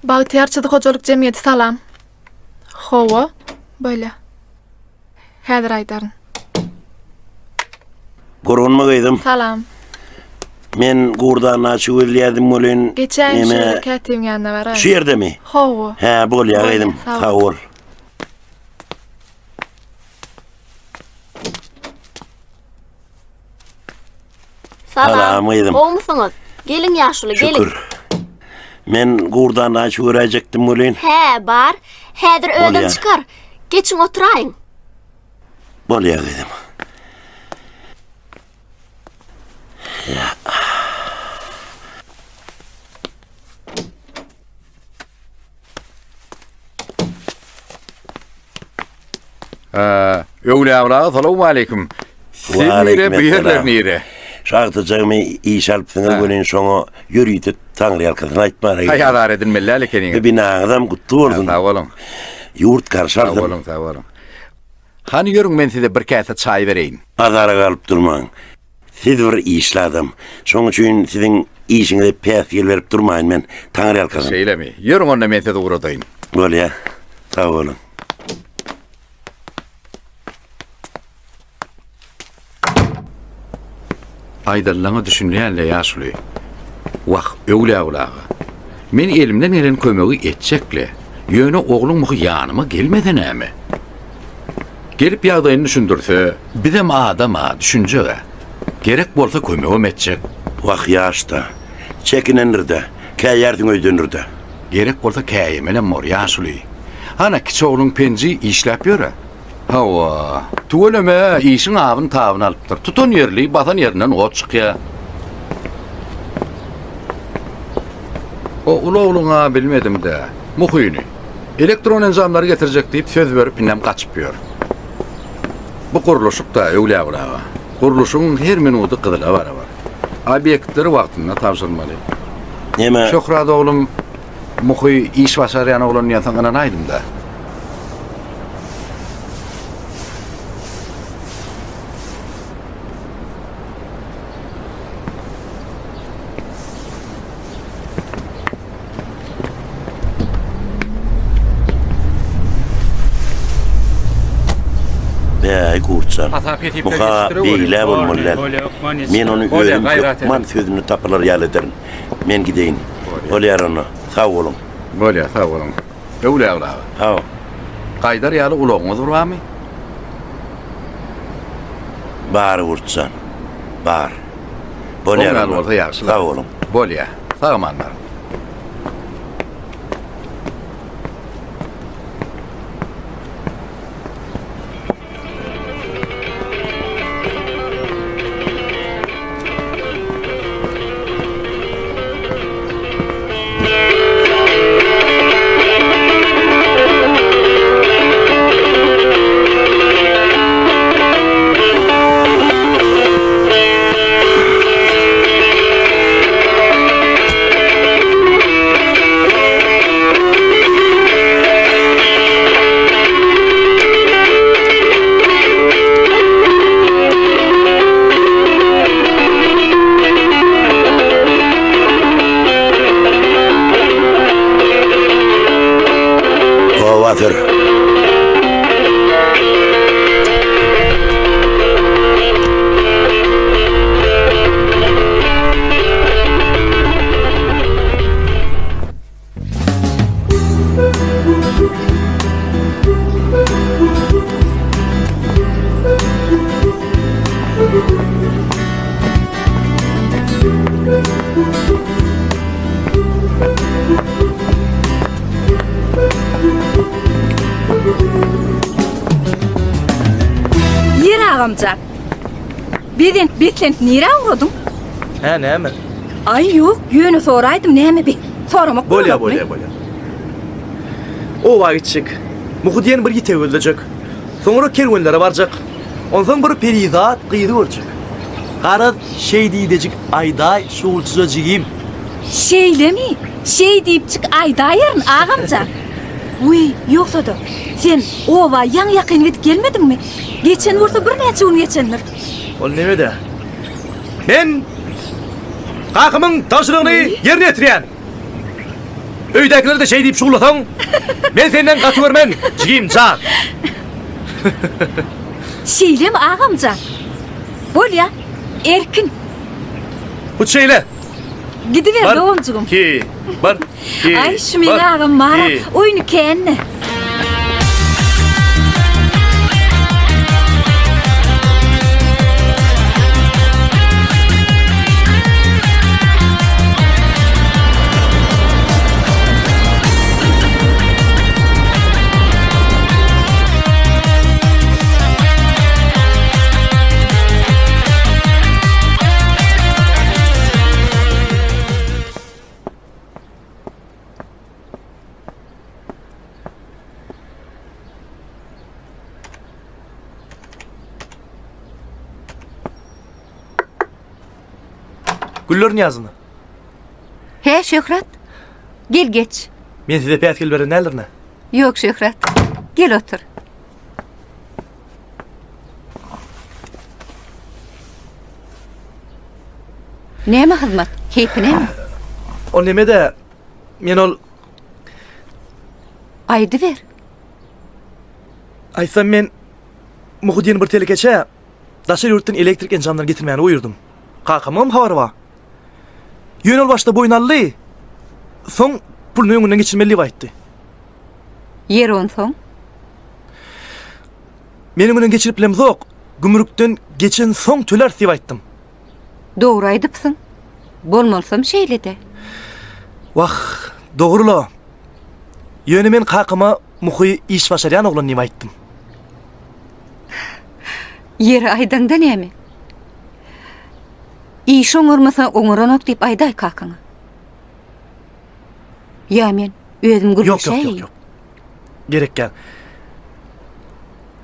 Bagtyýar çyzyk hojalyk jemgyýeti salam. Hawa, bolýa. Häzir aýdaryn. Gurgunmy gyzym? Salam. Men gurdan açy gözleýärdim welin. Geçäýin şu ýerde kätibiň ýanyna baraýyn. Şu ýerdemi? Hawa. Hä, bolýa gyzym. Sag bol. Salam gyzym. Gowmysyňyz? Geliň ýaşuly, geliň. Şükür. Men gurdan açy göräýjekdim welin. Hä, bar. Häzir özem çykar. Geçiň oturaýyň. Bolýa gyzym. Ýa. Öwlüýäguly aga salowmaleýkim. Siz nire, bu ýerler nire? Şu agtyjagymy işe alypsyňyz welin şoňa ýörite taňryýalkasyn aýtmana geldim. Haý azar edinmeli däl ekeniňiz. Bu binaňyzam gutly bolsun. Sag boluň. Ýurt garşy alsyn. Sag boluň, sag boluň. Hany ýörüň men size bir käse çaý bereýin. Azara galyp durmaň. Siz bir işli adam. Şoň üçin siziň işiňize päsgel berip durmaýyn men. Taňryýalkasyn. Şeýlemi? Ýörüň onda men sizi ugradaýyn. Bolýa. Sag boluň. Aýdanylaňa düşünýän-le ýaşuly. Wah, Öwlüýäguly aga. Men elimden gelen kömegi etjek-le. Ýöne ogluň muhy ýanyma gelmese näme? Gelip ýagdaýyny düşündirse, bizem adam-a, düşünjeg-ä. Gerek bolsa kömegem etjek. Wah, ýaş-da. Çekinendir-dä. Käýärsiň öýdendir-dä. Gerek bolsa käýemelem bor, ýaşuly. Hana, kiçi ogluň Penji işläp ýör-ä. Hawa, tüweleme, işiň abyny-tabyny alypdyr. Tutan ýerli, basan ýerinden ot çykýa. O uly ogluň-a bilmedim-dä, Muhyny. Elektron enjamlary getirjek diýip söz berip indem gaçyp ýör. Bu gurluşyk-da, Öwlüýäguly aga. Gurluşygyň her minudy gyzyla barabar. Obýektleri wagtynda tabşyrmaly. Neme? Şöhrat oglum, Muhy iş başarýan oglan diýensoň ynanaýdym-da. Bäý Gurtjan, bu-ha beýle bolmaly däl. Men ony özüm hökman sözünde tapylar ýaly ederin. Men gideýin. Bolýar onda. Sag boluň. Bolýar, sag boluň. Öwlüýäguly aga. Hawa. Gaýdar ýaly ulagyňyz barmy? Bar Gurtjan, bar. Bolýar onda. Bolsa ýagşy. Sag boluň. Bolýar. Sag aman baryň. Oba sür. Ýer agamjan. Bezent beslenip nirä ugradyň? Hä näme? Aý ýok, ýöne soraýdym näme bi? Soramak Bolýa bolýa bolýa. Oba gitjek. Muhy diýen bir ýite gözlejek. Soňra kerwenlere barjak. Onsoň bir perizat gyzy görjek. Garaz, şeý diýdejik aýdaý şugulçyja jigim. Şeýlemi? Şeý diýipjik aýdaýaryn, agamjan. Wiý, ýogsa-da, sen oba ýaňy-ýakyn gidip gelmediňmi? Geçen bolsa birnäçe gün geçendir. Ol neme-dä? Men kakamyň tabşyrygyny ýerine ýetirýän. Öýdäkileri-de şeý diýip şuwlasaň, men senden gaty görmen, jigim jan. Şeýlemi, agam jan? Bolýa, erkin. Hut şeýle. Gidiber, doganjygym. Bir, iki, bir, iki, Aý, şu meň agam bar-a, oýny kän-de. Güller Nyýazyna. He, Şöhrat. Gel geç. Men size päsgel beren däldirin-ä. Ýok, Şöhrat. Gel otur. Näme hyzmat? Keýpinemi? Ol neme-de, men ol... Aýdyber. Aýtsam men Muhy diýen bir telekeçä daşary ýurtdan elektrik enjamlary getirmäni buýurdym. Kakamyňam habary bar. Ýöne ol başda boýun aldy, soň puluny öňünden geçirmeli diýip aýtdy. Ýeri onsoň? Men öňünden geçirip bilemzok, gümrükden geçensoň töläris diýip aýtdym. Dogry aýdypsyň. Bolmalysam şeýle-dä. Wah, dogry-la. Ýöne men kakama Muhy iş başarýan oglan diýip aýtdym. Ýeri aýdaňda näme? Iş oňarmasa oňaranok diýip aýdaý kakaňa. Ýa men özüm Ýok, ýok, ýok, gürleşäýin. ýok. Gerek däl.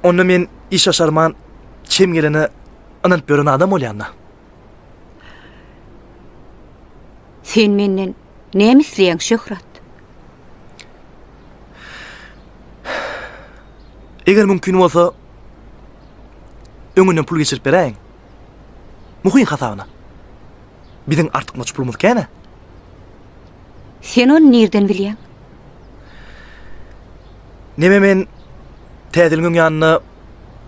Onda men iş başarman çem gelene ynanyp ýören adam bolýan-da. Sen menden näme isleýäň, Şöhrat? Eger mümkin bolsa, öňünden pul geçirip beräýiň. Muhyň hasabyna. Biziň artykmaç pulumyz kän-ä. Sen ony nirden bilýäň? Neme men Täze ýylyň öň ýanynda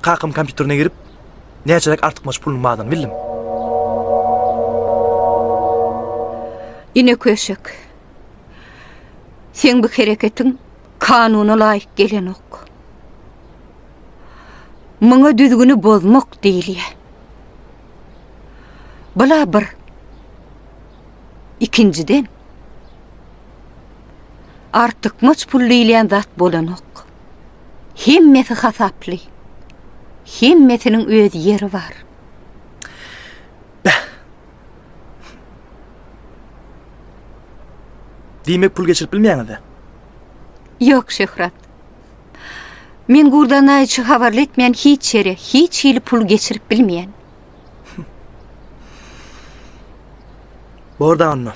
kakam kompýuterine girip, näçeräk artykmaç pulunyň bardygyny bildim. Ine köşek. Seň bu hereketiň kanuna laýyk gelenok. Muňa düzgüni bozmak diýilýär. Bula bir. Ikinjiden, artykmaç pul diýilýän zat bolanok. Hemmesi hasaply. Hemmesiniň öz ýeri bar. Bäh. Diýmek pul geçirip bilmeýäňiz-dä? Ýok, Şöhrat. Men Gurdanaýyçy habarly etmän hiç ýere, hiç hili pul geçirip bilmeýän. Bor-da onda.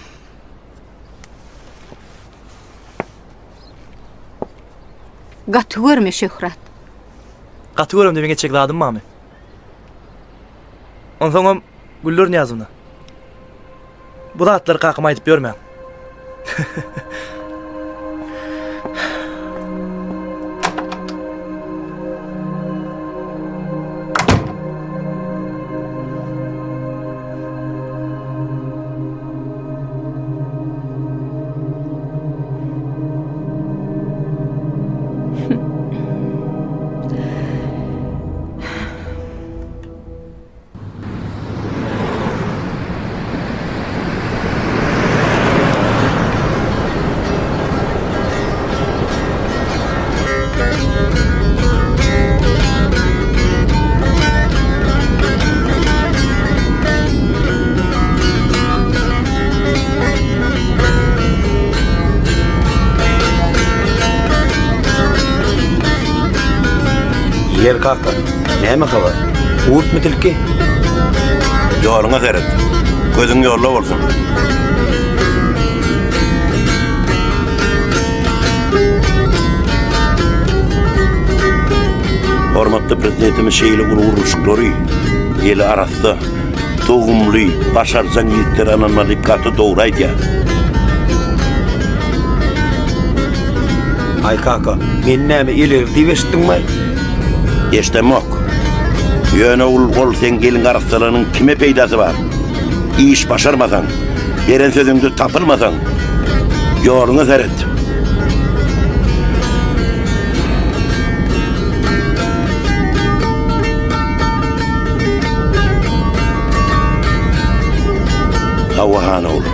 Gaty görme, Şöhrat. Gaty göremde meň etjek zadym barmy? Onsoňam Güller Nyýazowna. Bu zatlary kakama aýdyp ýörmäň. Ýer kaka, näme habar? Gurtmy tilki? Ýoluňa seret. Gözüň ýolda bolsun. Hormatly Prezidentimiz şeýle uly gurluşyklary eli arassa, dogumly, başarjaň ýigitlere ynanmaly diýip gaty dogry aýdýar. Aý kaka, meni näme elegli diýip eşitdiňmi? Eşdemok. Ýöne ol ol seň eliň arassalygynyň kime peýdasy bar? Iş başarmasaň, beren sözüňde tapylmasaň, ýoluňa seret. Hawa han ogul.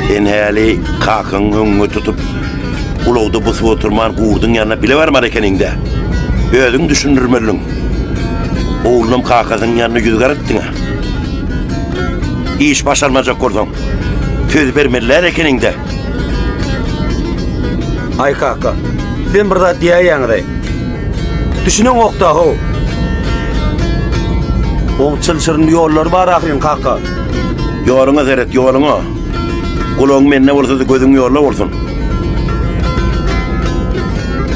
Sen häli kakaňy öňüňe tutup, ulagda busup oturman gurduň ýanyna bile barmaly ekeniň-dä. Özüň düşündirmelidiň. Oglunam kakasynyň ýanynda ýüz garatdyň-a. Iş başarmajak bolsaň, söz bermeli däl ekeniň-dä. Aý kaka, sen bir zat diýäýýäňiz-aý. Düşüneňok-da how. Oň çylşyrymly ýollary bar ahyryn kaka. Ýoluňa seret, ýoluňa. Gulagyň mende bolsa-da gözüň ýolda bolsun.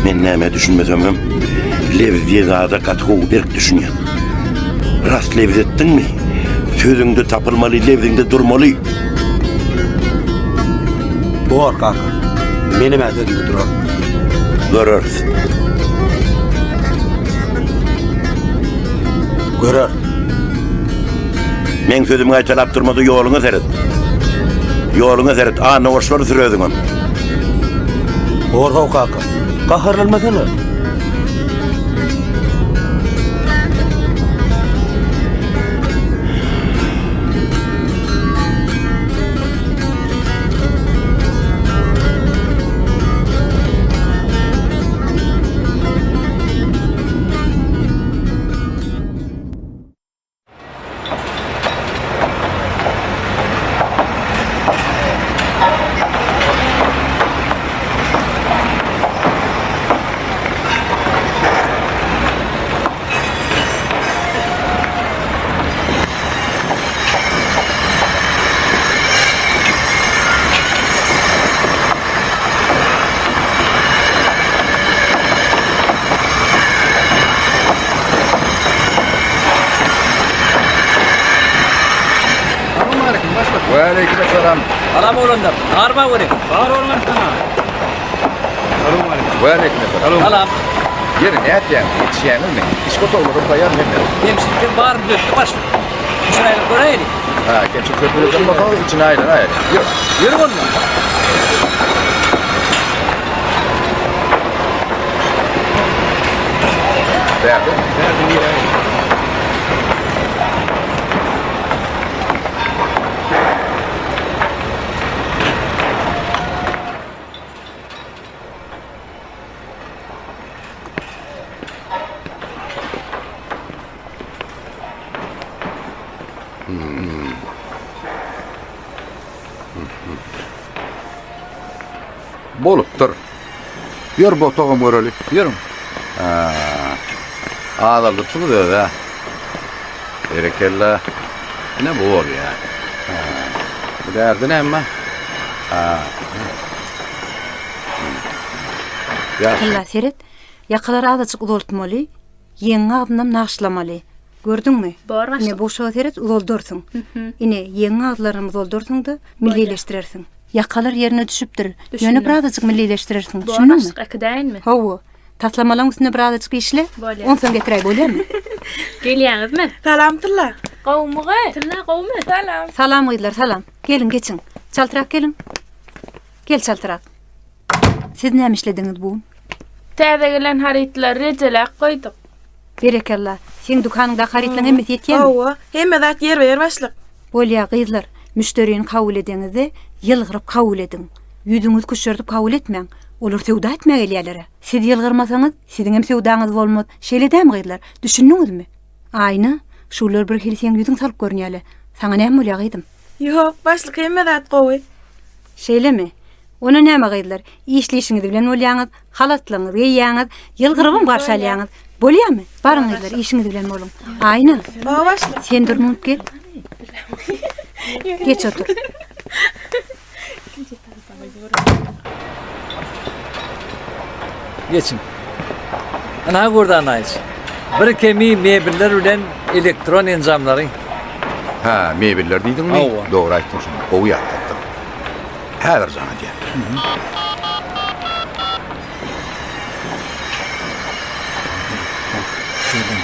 Men nämä düşünmesem hem, lebzi zada gaty gowy berk düşünýän. Rast lebz etdiňmi? Sözüňde tapylmaly, lebziňde durmaly. Bor kaka. Menem-ä sözümde duraryn. Göreris. Görer. Meň sözümi gaýtalap durmada ýoluňa seret. Ýoluňa seret, Anna goşlary sür özüňem. Bor how kaka. Gaharlanmasana. Waleýkim essalam. Salam oglanlar. Barma görek. Bar oglan sana. Waleýkim essalam. Salam. Ýeri nätýäň? Ýetişýäňizmi? Içki otaglaram taýýar hemme. Kemçilikler baryny düzetdi başlyk. Içine aýlanyp göräýeli. Ha, kemçilikler düzeden bolsaňyz içine aýlanaýaly. Ýör. Ýör onda. Bärde. Bärde giräýeli. Bolupdyr. Ýör bu otagam göreli. Ýörüň. Azaldypsyňyz öz-ä. Berekella. Ine bu bolýar. Bu därde näme bar? Tylla seret, ýakalary azajyk uzaltmaly, ýeňiň agzynam nagyşlamaly. Gördüňmi? Bor başlyk. Ine boşa seret uzaldarsyň. Ine ýeňiň agzlarynam uzaldarsyň-da, millileşdirersiň. Ýakalar ýerine düşüpdir. Ýöne birazajyk millileşdirersiň. Bor Düşündiňmi? başlyk, äkidäýinmi? Hawa. Taslamalaryň üstünde birazajyk işle. Bolýar. Onsoň getiräý bolýarmy? Gelýäňizmi? Salam Tylla. Gowumy gyz? Tylla gowumy? Salam. Salam gyzlar, salam. Geliň, geçiň. Çaltrak geliň. Gel çaltrak. Siz näme işlediňiz bu gün? Täze gelen harytlary rejeläp goýduk. Berekella. Seň dükanyňdaky harytlaryň hemmesi ýetýärmi? Hawa, hemme zat ýerbe-ýer başlyk. Bolýa, gyzlar, müşderini kabul edeňizde ýylgyryp kabul ediň. Ýüzüňizi küşşerdip kabul etmäň. Olar söwda etmäge gelýärler-ä. Siz ýylgyrmasaňyz, siziňem söwdaňyz bolmaz. Şeýle dämi, gyzlar? Düşündiňizmi? Aýna, şular birhili seň ýüzüň salyp görünýär-le. Saňa näme bolýar, gyzym? Ýok, başlyk, hemme zat gowy. Şeýlemi? Onda näme gyzlar, işli işiňiz bilen bolýaňyz, halatlyňyzy geýýäňiz, ýylgyrybam garşy alýaňyz. Bolýamy? Baryň gyzlar, işiňiz bilen boluň. Aýna, Hawa başlyk. sen dur munup gel. Geç otur. Geçiň. Ynha Gurdan aýç. Bir kemi mebeller bilen elektron enjamlary. Hä, mebeller diýdiňmi? Hawa. Dogry aýtdyň şuny. Gowy ýatlatdyň. Häzir jaň edýän.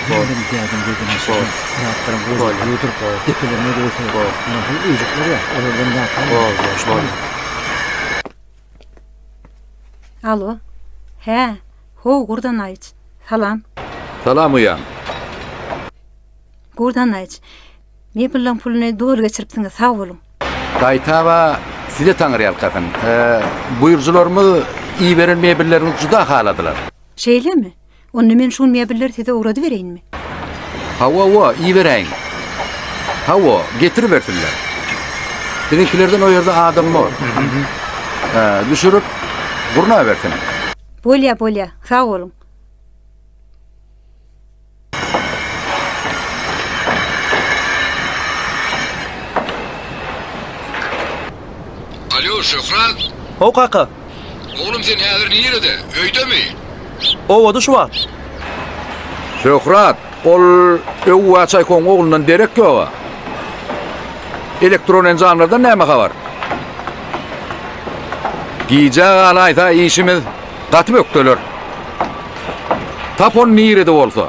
Hemem dädem gözden aşyr. Zatlaryň gözüni ýuwduryp, depelerine goýsa. Ana şol öýjükler ýa, olardan zatlar. Alo. Hä, how Gurt Annaýewiç. Salam. Salam uýam. Gurt Annaýewiç, mebellaň puluny doly geçiripsiňiz, sag boluň. Gaýtaba size taňryýalkasyn. Buýrujylarymyz iberen mebelleriňizi juda haladylar. Şeýlemi? Onda men şu gün mebelleri size ugradybereýinmi? Hawa-hawa, iberäýiň. Hawa, getiribersinler. Biziňkilerden o ýerde adam bor. Düşürip, gurnabersin. Bolýa, bolýa. Sag boluň. Alýo, Şöhrat! How kaka. Oglum sen häzir nirede? Öýdemi? Obada şu wagt. Şöhrat, ol Öwwa Çaýkowyň oglundan derek ýog-a. Elektron enjamlardan näme habar? Gijä galaýsa işimiz gaty bökdeler. Tap ony nirede bolsa.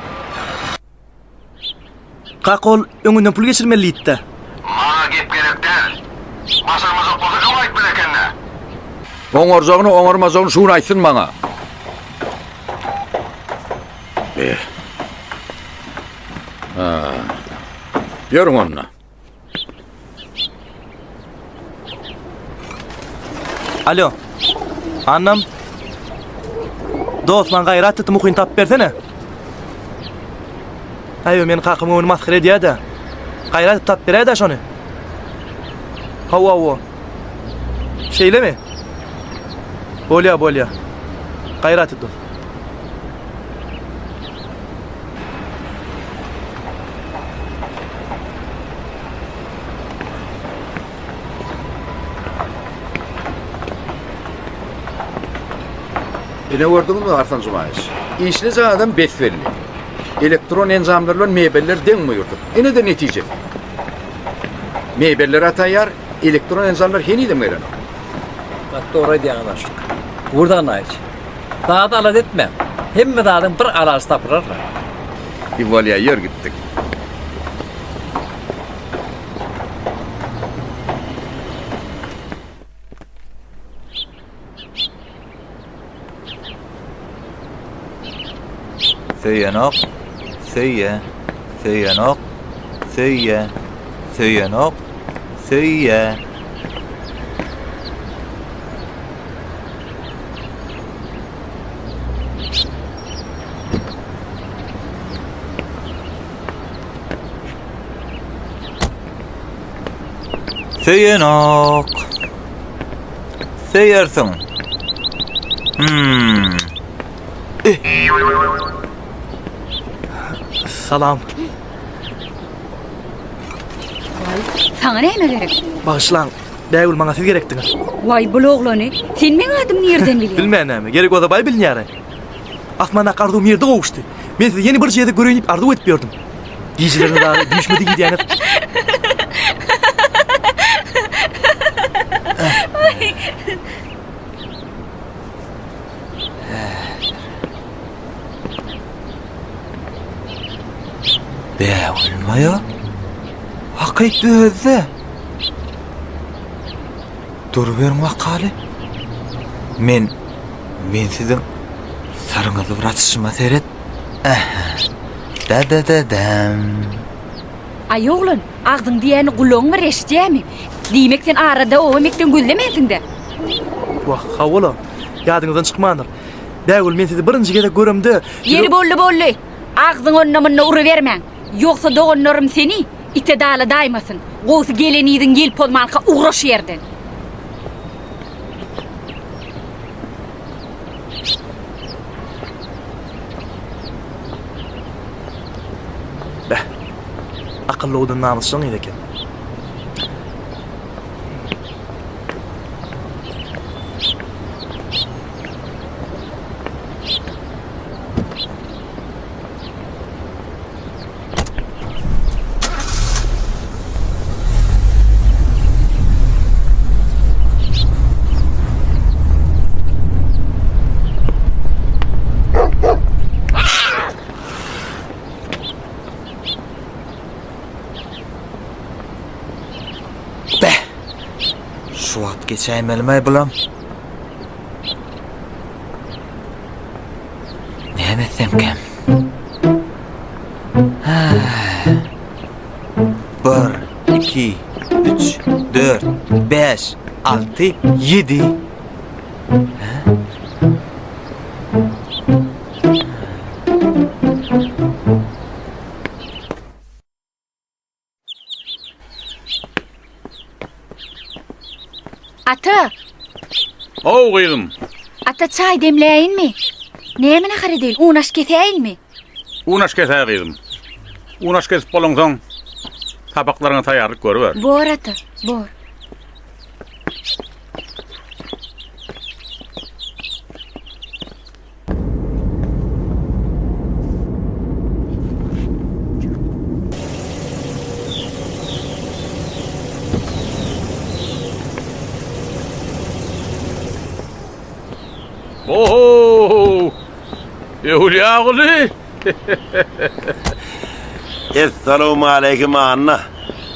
Kaka ol öňünden pul geçirmeli diýipdä. Maňa gep gerek däl. Başarmajak bolsa öň aýtmaly ekendä. Oňarjagyny oňarmajagyny şu gün aýtsyn maňa. Eh. Ha. Ýörüň onda. Alo. Annam. Dost, maňa gaýrat et, muhyny tapyp bersene. Aýo, meni kakam öňüni masgara edýär-de. Gaýrat et, tapyp beräý-dä şony. Hawa, hawa. Şeýlemi? Bolýa, bolýa. Gaýrat et, dost. Ine gördüňizmi Arslan Jumaýewiç? Işlejek adam bes-belli. Elektron enjamlar bilen mebeller deň buýurdyk. Ine-de netijesi. Mebeller-ä taýýar, elektron enjamlar henizem gelenok. Gaty dogry aýdýaňyz başlyk. Gurdy Annaýewiç. Zady alada etmäň. Hemme zadyň bir alajy tapylar-la. Bolýa, ýör gitdik. Söýenok, söýýä, söýenok, söýýä, söýenok, söýýä. Söýenok. Söýersiň. Hmm. Salam. Saňa näme gerek? Bagyşlaň, Bägül maňa siz gerekdiňiz. Waý bul oglany, sen meň adymy nirden bilýäň? Bilmän näme, gerek bolsa baý bilinýär-ä. Asmandaky arzuwym ýerde gowuşdy. Men sizi ýene bir gezek göreýin diýip arzuw edip ýördüm. Gijelerine dagy düýşüme-de girýäňiz. Bägül maýa? Hakyt özde. Duruberiň wakaly. Men men siziň syryňyzy bir açyşyma seret. Ähä. Da-da-da-dam. Aý oglan, agzyň diýýäni gulagyň bir eşidýämi? Diýmek sen arada oba mekdebi gözlemensiň-dä? Wah, hawa-la. Ýadyňyzdan çykmandyr. Bägül, men sizi birinji gezek göremde, Ýeri boldy, boldy. Agzyňy onda-munda urubermäň. Ýogsa doganlarym seni ite daladaýmasyn. Gowusy gelen yzyň ýel pozmanka ugra şu ýerden. Beh. Akylly owadan namysjaň gyz eken. Geçäýmelimi-aý bulam? Näme etsemkäm? Bir, iki, üç, dört, bäş, alty, ýedi. Ata! How gyzym. Ata çaý demläýinmi? Näme nahar edeýin? Unaş kesäýinmi? Unaş kesäý gyzym. Unaş kesip bolaňsoň, sapaklaryňa taýýarlyk görüber. Bor ata, bor. Oho! Öwlüýaguly! Essalawmaleýkim Anna.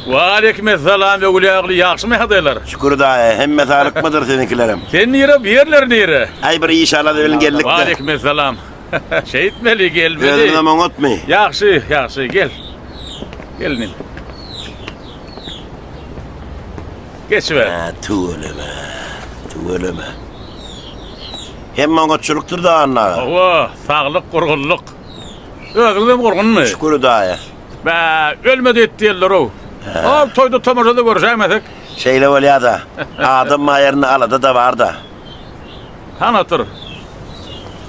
Waleýkim essalam Öwlüýaguly, ýagşymy ýagdaýlar? Şükür daýy, hemme saglykmydyr siziňkilerem? Sen nire, bu ýerler nire? Aý bir iş alada bilen geldik-de. Waleýkim essalam. Şeýtmeli, gelmeli. Özüňem oňatmy? Ýagşy, ýagşy, gel. Gel inim. Geçiber. Hä, tüweleme, tüweleme. Hemme oňatçylykdyr-da Anna aga. Hawa, saglyk, gurgunlyk. Özüňizem gurgunmy? Şükür Hudaýa. Bä, ölmedi et diýerler-ow. Ol toýda tomaşada görüşäýmesek. Şeýle bolýa-da. Adam bar ýerinde alada-da bar-da. Hany otur.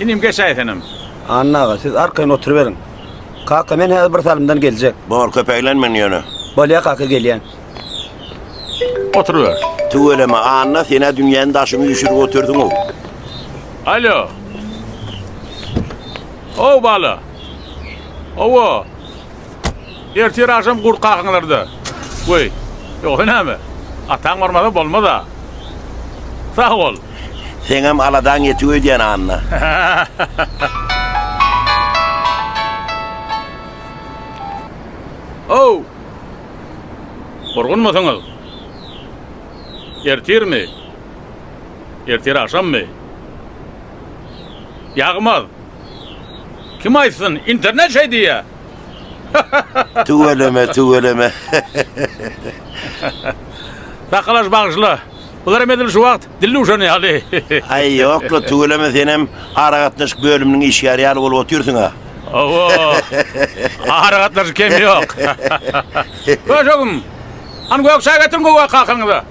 Inim geçäý senem. Anna aga, siz arkaýyn oturyberiň. Kaka, men häzir bir salymdan geljek. Bor, köpeglenmen ýöne. Bolýa kaka, gelýän. Oturyber. Tüweleme, Anna, sen-ä dünýäniň daşyny üýşürip otyrsyň-ow. Alo. Ow, bala. Hawa. Ertir agşam gurt kakyňlarda. Weý, ýogsa näme? Ataň barmasa bolmaz-a. Sag bol. Seňem aladaň ýetik öýdýän, Anna. Ow! Gurgunmysyňyz? Ertirmi? Ertir agşammy? Ýagmaz. Kim aýtsyn, internet şeý diýýä. Tüweleme, tüweleme. Sakalaş bagyşla. Bularam edil şu wagt dilli uşan ýaly. Aý ýok-la, tüweleme senem aragatnaşyk bölüminiň işgäri ýaly bolup otyrsyň-a. Hawa. Aragatnaşyk kemi ýok. Köşegim, hany gök çaý getiriň gowy kakaňyza.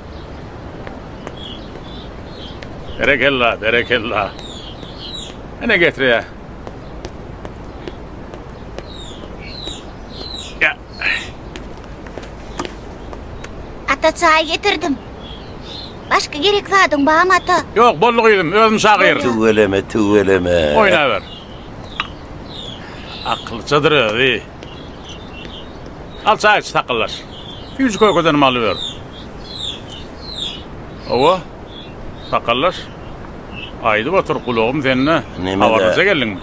Berekella, berekella. Ene getirýär. Ýa. Ata çaý getirdim. Başga gerek zadyň barmy ata? Ýok, boldy gyzym, özüm çagyr. Tüweleme, tüweleme. Oýnaber. Akyllyjadyr özi. Al çaý iç, sakgallaş. Süýji kökedenem alyber. Hawa, sakgallaş. Aýdyp otur, gulagym sende. Habarlyja geldiňmi?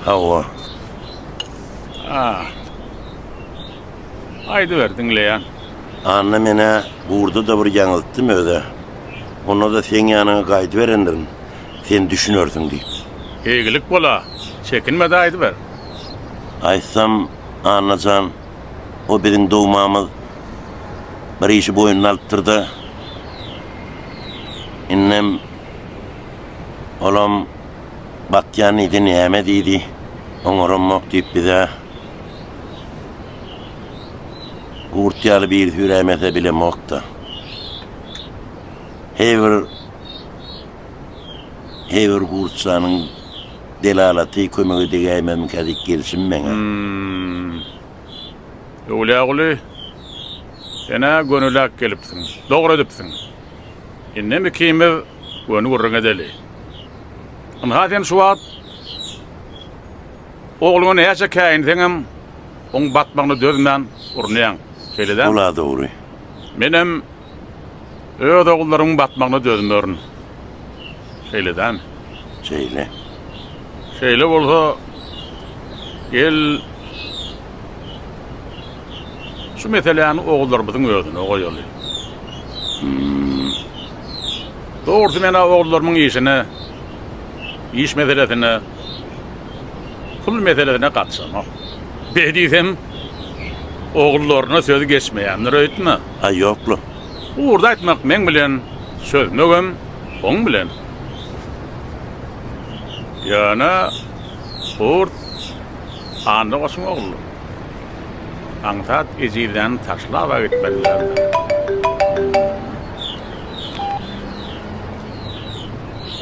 Hawa. A. Aýdyber, diňleýän. Anna men-ä gurda-da bir ýaňyltdym öz-ä. Onda-da seň ýanyňa gaýdyberendirin, sen düşünersiň diýip. Eýgilik bol-a, çekinme-de aýdyber. Aýtsam, Anna jan, o biziň dogmamyz bir işi boýnuna alypdyr-da, indem olam batýan diýdi, näme diýdi, oňaramok diýip biz-ä gurt ýaly biri süýräýmese bilemok-da. Heý bir, heý bir gurtjanyň delalaty kömege degäýmezmikä diýip gelşim meň-ä. Öwlüýaguly, sen-ä gönüläp gelipsiň. Dogry edipsiň. Indem ikimiz göni gürrüň edeli. Ynha sen şu wagt ogluňa näçe käýinseňem, oň batmagyna dözmän urunýaň. Şeýle dälmi? Ol-a dogry. Menem öz ogullarymyň batmagyna dözmerin. Şeýle dälmi? Şeýle. Şeýle bolsa, gel, şu meseläni ogullarymyzyň özüne goýaly. Hum. Dogrusy men-ä ogullarymyň işine, iş meselesine, pul meselesine gatyşamok. Beý diýsem, ogullaryna sözi geçmeýändir öýtme. Aý, ýok-la. Gurdy aýtmak meň bilen, çözmegem oň bilen. Ýöne Gurt Anna goçuň ogludyr. Aňsat ejizläni taşlab-a gitmeli däldir.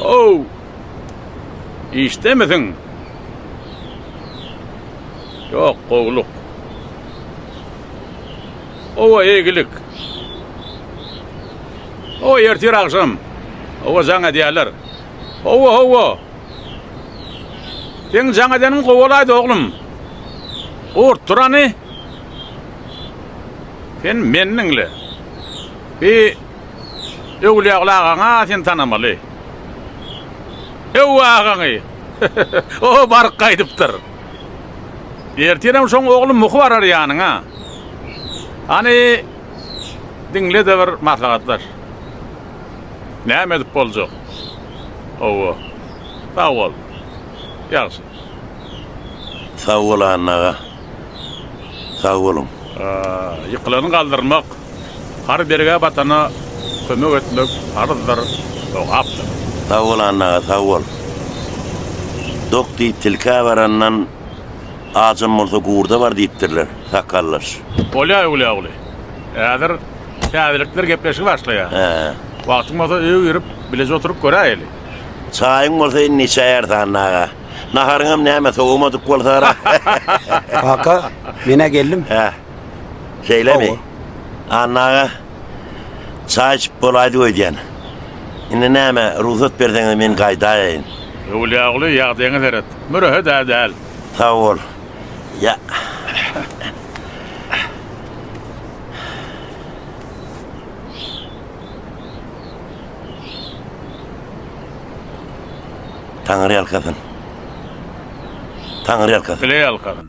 How! Işdemisiň? Ýok, gowulyk. Owa, eýgilik. Owa, ertir agşam. Owa, jaň edýärler. Hawa, hawa. Seň jaň edeniň gowy bolaýdy, oglum. Gurt, tur hany. Sen meni diňle. Bi Öwlüýaguly agaň-a sen tanamaly. Öwwe agaňy. O baryp gaýdypdyr. Ertirem şoň ogly Muhy barar ýanyňa. Hany, diňle-de bir maslahatlaş. Näme edip boljak? Hawa. Sag bol. Ýagşy. Sag bol Anna aga. Sag boluň. Ýykylany galdyrmak, har bergä batana kömek etmek parzdyr, sogapdyr. Sag bol Anna aga, sag bol. Dok diýip tilkä barandan ajam bolsa gurda bar diýipdirler, sakaldaş. Bolýa Öwlüýaguly. Häzir Täzelikler gepleşigi başlaýar. Hä. Wagtyň bolsa öýe girip, bileje oturyp göräýeli. Çaýyň bolsa indi içäýeris Anna aga. Naharyňam näme, sowamadyk bolsa-ra. Kaka, men-ä geldim. Hä. Şeýlemi? Hawa. Anna aga, çaý içip bolaýdyk öýdýän. Indi näme, rugsat berseňiz men gaýdaýaýyn. Öwlüýaguly, ýagdaýyňa seret. Mürehet-ä däl. Sag bol. Ýa. Taňry ýalkasyn. Taňry ýalkasyn. Bile ýalkasyn.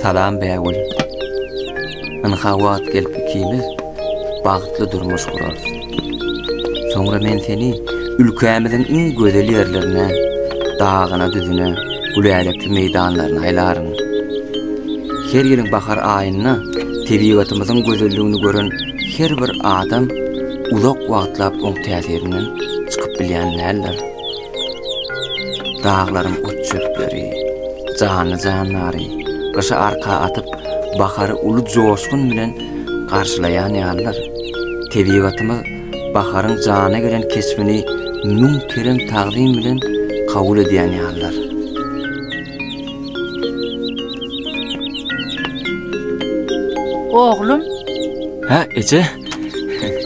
Salam Bägül. Ynha wagt gelip ikimiz bagtly durmuş gurarys. Soňra men seni ülkämiziň iň gözel ýerlerine, dagyna-düzüne, gülälekli meýdanlaryna aýlaryn. Her ýylyň bahar aýynda tebigatymyzyň gözelligini gören her bir adam uzak wagtlap oň täsirinden çykyp bilýän däldir. Daglaryň ot-çöpleri, janly-jandary gyşy arka atyp, bahary uly joşgun bilen garşylaýan ýalydyr. Tebigatymyz baharyň jana gelen keşbini müň kerem-tagzym bilen kabul edýän ýalydyr. Oglum. Hä, eje?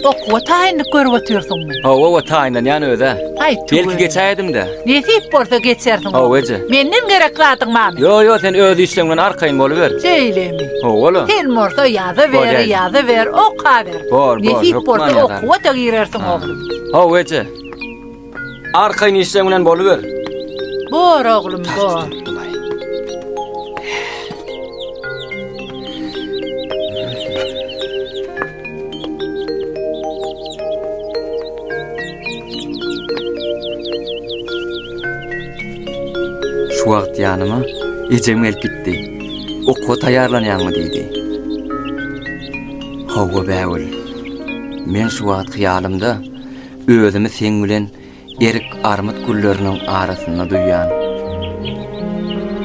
Okuwa taýynlyk görüp otyrsyňmy? Hawa, hawa, taýynlanýan öz-ä. Aý, tüweleme. Belki geçäýedim-dä. Nesip bolsa geçersiň. Hawa, eje. Menden gerek zadyň barmy? Ýo, ýo, sen öz işleň bilen arkaýyn boluber. Şeýlemi? Hawa-la. Sen bolsa ýazyber, Bolýa. ýazyber, okaber. Bor, bor, Nesip hökman bolsa ýazaryn. okuwa-da girersiň, oglum. Hawa, eje. Arkaýyn işleň bilen boluber. Bor, oglum, bor. Şu wagt ýanyma ejem gelip gitdi. Okuwa taýýarlanýaňmy diýdi. Hawa Bägül. Men şu wagt hyýalymda özümi seň bilen erik armyt gülleriniň arasynda duýýan.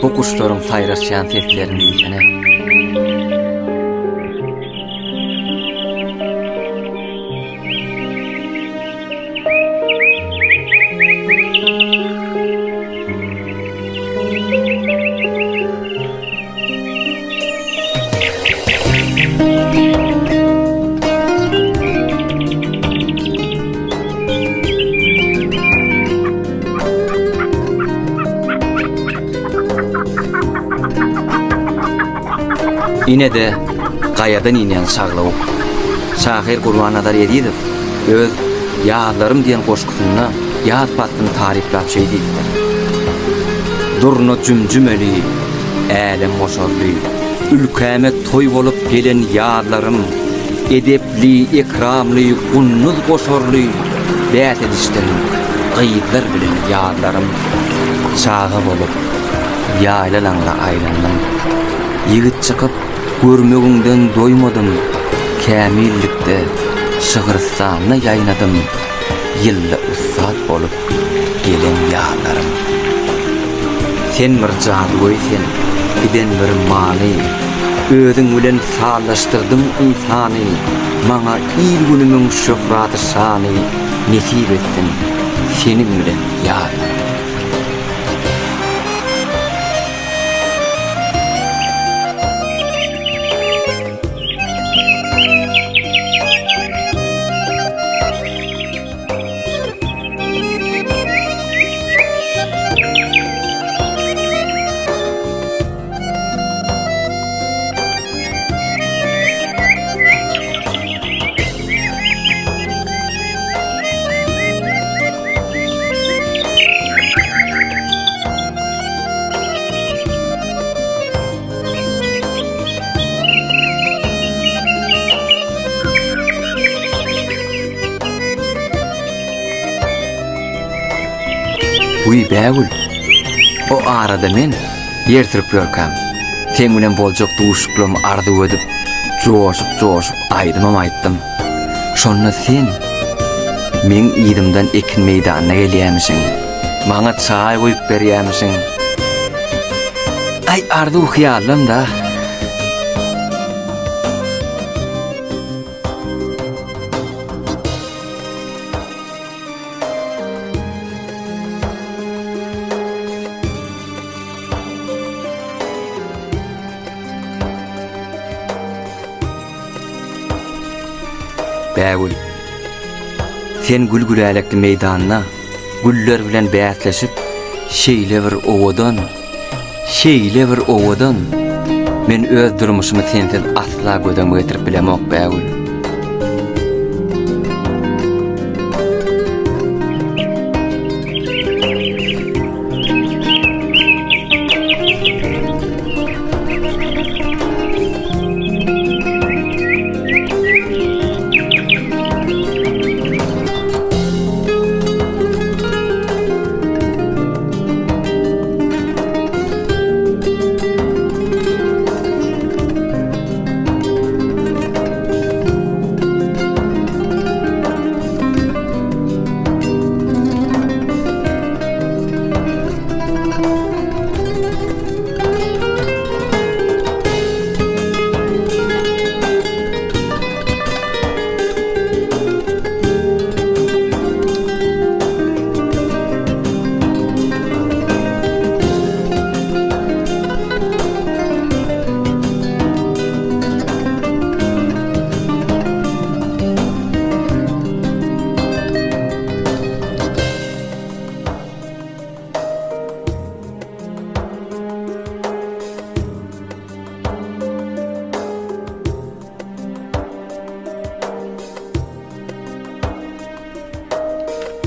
Bu guşlaryň saýraşýan seslerini diýsene. Ine-de, gaýadan inýän şaglawuk. Şahyr Gurbannazar Ezizow öz Ýazlarym diýen goşgusynda ýaz paslyny taryplap şeý diýipdir, Durna jümjümeli, älem goşarly, Ülkäme toý bolup gelen ýazlarym, Edepli, ekramly, gunduz goşarly, Bäs edişdiň gyzlar bilen ýazlarym. Çaga bolup, ýaýlalaňda aýlandym. Ýigit çykyp, görmegiňden doýmadym, Kämillikde, şygrystanda ýaýnadym, Ýylda ussat bolup gelen ýazlarym. Sen bir jadygöý sen, giden bir many, Özüň bilen sazlaşdyrdyň ynsany, Maňa il-günümiň şöhraty-şany Nesip etsin seniň bilen ýazlarym. Wiý, Bägül, o arada men ýer sürüp ýörkäm, seň bilen boljak duşuşyklarymy arzuw edip, joşup-joşup aýdymam aýtdym. Şonda sen meň yzymdan ekin meýdanyna gelýämişiň. Maňa çaý guýup berýämişiň. Aý, arzuw-hyýallam-da. Bägül, sen gül-gülälekli meýdanda güller bilen bäsleşip, şeýle bir owadan, şeýle bir owadan. Men öz durmuşymy sensiz asla göz öňüme getirip bilemok, Bägül.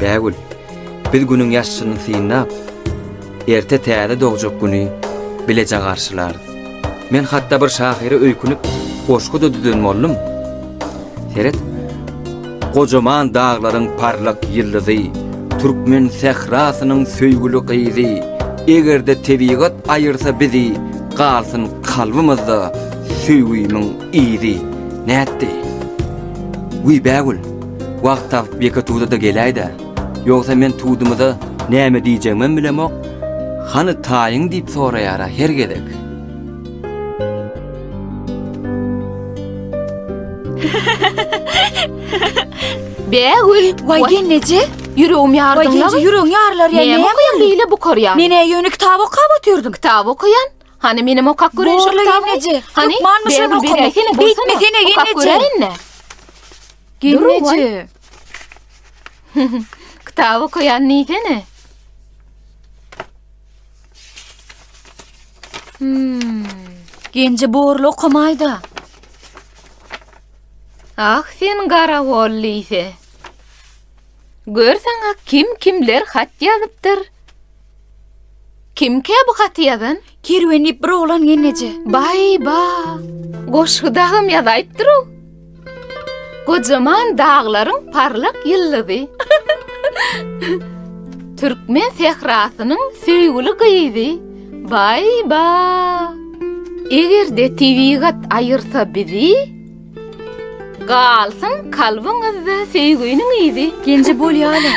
Bägül, biz günüň ýaşyny synlap, erte täze dogjak güni bileje garşylarys. Men hatda bir şahyra öýkünip, goşgy-da düzen boldum. Seret, gojaman daglaryň parlak ýyldyzy, türkmen sährasynyň söýgüli gyzy, eger-de tebigat aýyrsa bizi, galsyn kalbymyzda söýgimiň yzy. Nätdi? Wiý, Bägül, wagt tapyp ýeke tuda-da geläý-dä. Ýogsa men tudumyza näme diýjegimem bilemok, hany taýyň diýip soraýar-a her gezek. Bägül! Waý gelneje! Ýüregim ýardyň Waý gelneje ýüregiň ýarylar ýa näme okaýaň beýle bukarýaň? Men-ä ýöne kitap okap otyrdym. Kitap okaýan? Hany menem okap göreýin şo Borla kitaby. gelneje. Hany Hökmanmy şony Bägül okamak? beräýsene bolsana. Beýtmesene Okap gelneje. göräýin-dä. Gelneje. Kitap okaýan diýsene. Hmm. Genje borly okamaýda. Ah sen garagol diýse. Gör saňa kim kimler hat ýazypdyr. Kimkä bu haty ýazan? Kerwen diýip bir oglan gelneje. Baý-ba! Goşgy dagam ýazaýypdyr-ow. Gojaman daglaryň parlak ýyldyzy. Türkmen sährasynyň söýgüli gyzy. Baý-ba! Eger-de tebigat aýyrsa bizi, Galsyn kalbyňyzda söýgüniň yzy. Genje bolýa-la.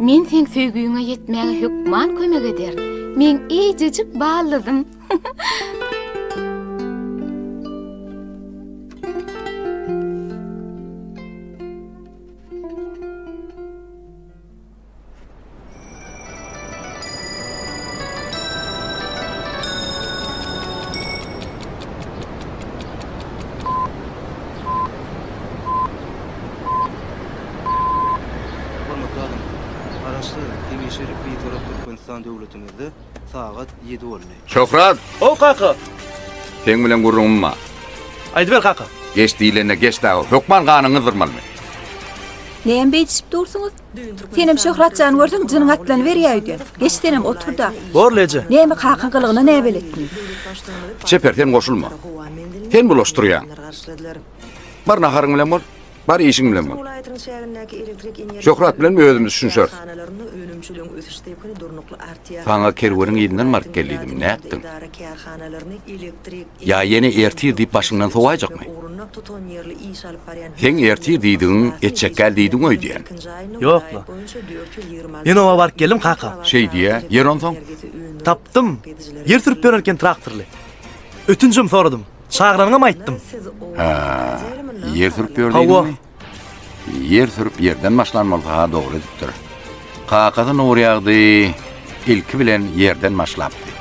Men seň söýgüňe ýetmäge hökman kömek ederin. Meň eýjejik ballyzym. Hormatly alymlar! Garaşsyz, hemişelik Bitarap Türkmenistan döwletimizde sagat ýedi boldy. Şöhrat! How kaka! Seň bilen gürrüňim bar. Aýdyber kaka. Geç diýlende geç dagy, hökman ganyňy gyzdyrmalymy? Näme beýdişip dursuňyz? Senem Şöhrat jany görseň jynyň atlanyberýä öýdýän. Geç senem otur-da. Borly eje. Näme kakaň gylygyna näbeletmi? Çeper sen goşulma. Sen bulaşdyrýaň. Bar naharyň bilen bol, bar işiň bilen bol. Şöhrat bilen özümiz düşünşeris. Saňa kerweniň yzyndan baryp gel diýdim, nätdiň? Ýa ýene ertir diýip başyňdan sowaýjakmy? Seň ertir diýdigiň etjekgäl diýdiň öýdýän. Ýok-la. Men oba baryp geldim, kaka. Şeý diýä, ýer onsoň? Tapdym. Ýer sürüp ýören eken traktorly. Ötünjem soradym. Çagyranyňam aýtdym. Hä, ýer sürüp ýör Hawa. diýdiňmi? Ýer sürüp ýerden başlan bolsa-ha dogry edipdir. Kakasy Nurýagdy ilki bilen ýerden başlapdy.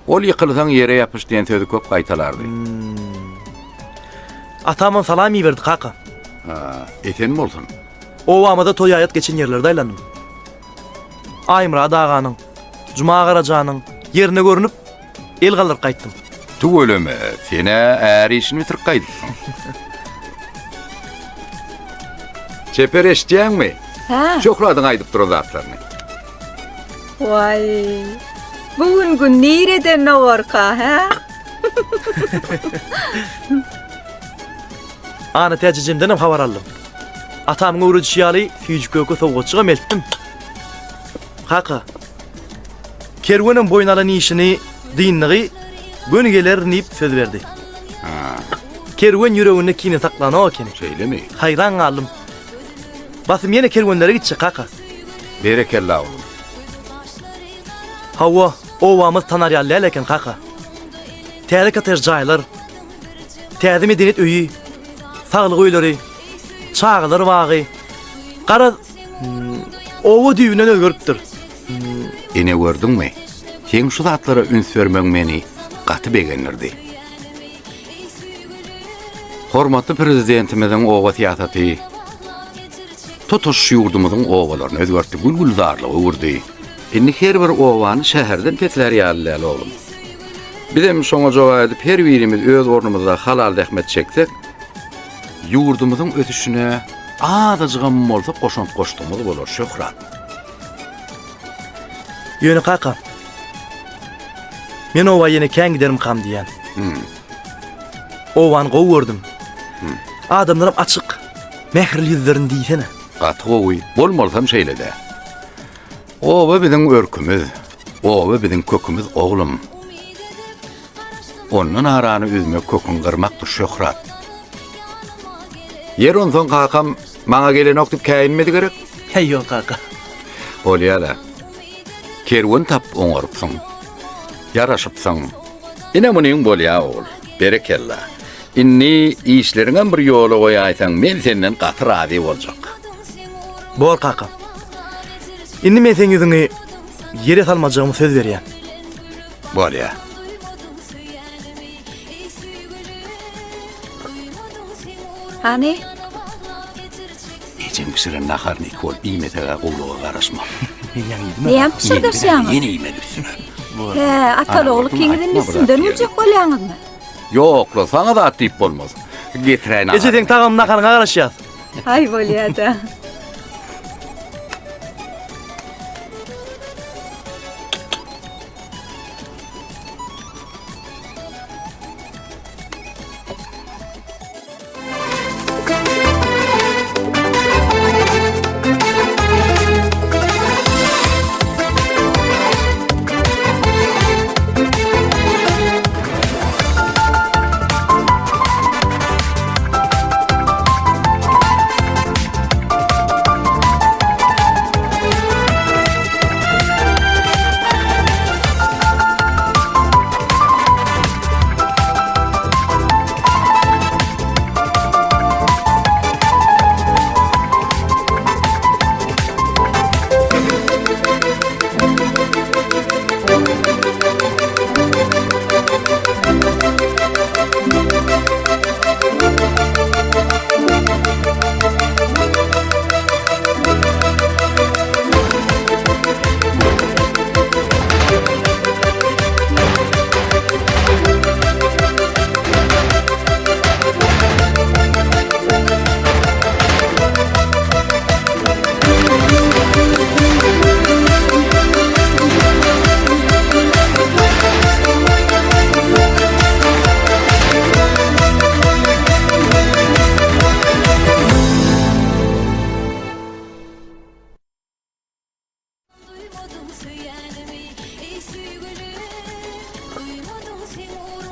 Ol ýykylsaň ýere ýapyş diýen sözi köp gaýtalardy. Atamam salam iberdi kaka. Ha, esen bolsun. Obamyzda toý-aýat geçen ýerlerde aýlandym. Aýmyrat aganyň, Juma Garajanyň ýerine görnüp, el galdyryp gaýtdym. Tüweleme, sen-ä är işini bitirip gaýdypsyň. Çeper eşidýäňmi? Hä? Şöhradyň aýdyp duran zatlaryny. Waý, bu gün gün nireden dogarka, hä? Ana täjejemdenem habar aldym. Atamyň öwredişi ýaly süýji-köke sowgatjygam eltdim. Kaka, kerwenem boýun alan işini dyndygy, göni gelerin diýip söz berdi. Kerwen ýüreginde kine saklanok ekeni. Şeýlemi? Haýran galdym. Basym ýene kerwenlere gitjek kaka. Berekella oglum. Hawa, obamyz tanar ýaly däl eken kaka. Täze kottej jaýlar, täze medeniýet öýi, saglyk öýleri, çagalar bagy, garaz, oba düýbünden özgeripdir. Ine gördüňmi, seň şu zatlara üns bermegiň meni gaty begendirdi. Hormatly Prezidentimiziň oba syýasaty tutuş ýurdumyzyň obalaryny özgertdi, gül-gülzarlyga öwürdi. Indi her bir obany şäherden peslär ýaly däl, oglum. Bizem şoňa jogap edip her birimiz öz ornumyzda halal zähmet çeksek, ýurdumyzyň ösüşine azajygam bolsa goşant goşdugymyz bolar, Şöhrat. Ýöne kaka, men oba ýene kän giderimkam diýýän. Obany gowy gördüm. Adamlaram açyk, mähirli ýüzlerini diýsene. Gaty gowy, bolmalysam şeýle-dä. Oba biziň örkümiz, oba biziň kökümiz oglum. Ondan arany üzmek köküňi gyrmakdyr, Şöhrat. Ýer onsoň kakam maňa gelenok diýip käýinmedi gerek? Heý ýok kaka. Bolýa-la. Kerwen tapyp oňarypsyň. Ýaraşypsyň. Ine munyň bolýa ogul. Berekella. Indi işleriňem bir ýola goýaýsaň men senden gaty razy boljak. Bor kaka. Indi men seň ýüzüňi ýere salmajagymy söz berýän. Bolýa. Hany? Ejeň bişiren naharyny iki bolup iýmeseg-ä gowluga garaşma. Men ýaňy iýdim. Näme pyşyrdaşýaňyz? Ýene iýmeli üstüne. Hä, ataly-ogul ikiňiz indi üstümden güljek bolýaňyzmy? Ýok-la, saňa zat diýip bolmaz. Getiräý naharyňy. Eje, seň tagamly naharyňa garaşýas. Aý, bolýa-da.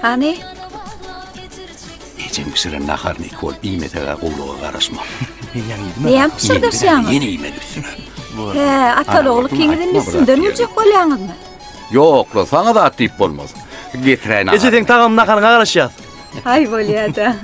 Hany? Ejeň bişiren naharyny iki bolup iýmeseg-ä gowluga garaşma. Men ýaňy iýdim. Näme pyşyrdaşýaňyz? Ýene iýmeli üstüne. Hä, ataly-ogul ikiňiz indi üstümden güljek bolýaňyzmy? Ýok-la, saňa zat diýip bolmaz. Getiräý naharyny. Eje, seň tagamly naharyňa garaşýas. Aý, bolýa-da.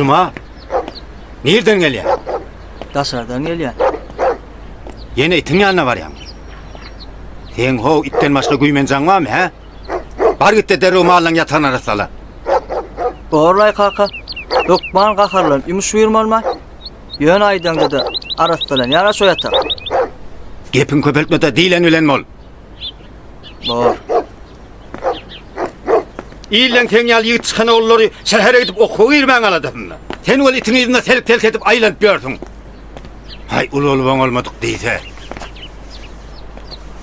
Juma, nirden gelýäň? Daşardan gelýän. Ýene itiň ýanyna barýaňmy? Seň ho itden başga güýmenjaň barmy, hä? Bar git-de derrew mallaň ýatagyny arassala. Dogry-laý kaka. Hökman gaharlanyp ýumuş buýurmalyma? Ýöne aýdaňda-da arassalanýar-a şo ýatak. Gepiňi köpeltme-de diýlen bilen bol. Bor. Ilden seň ýaly ýigit çykan ogullary şähere gidip okuwa girmäň aladasynda. Sen weli itiň yzynda selk-selk edip aýlanyp ýörsüň. Haý, ulalyp oňalmadyk diýse.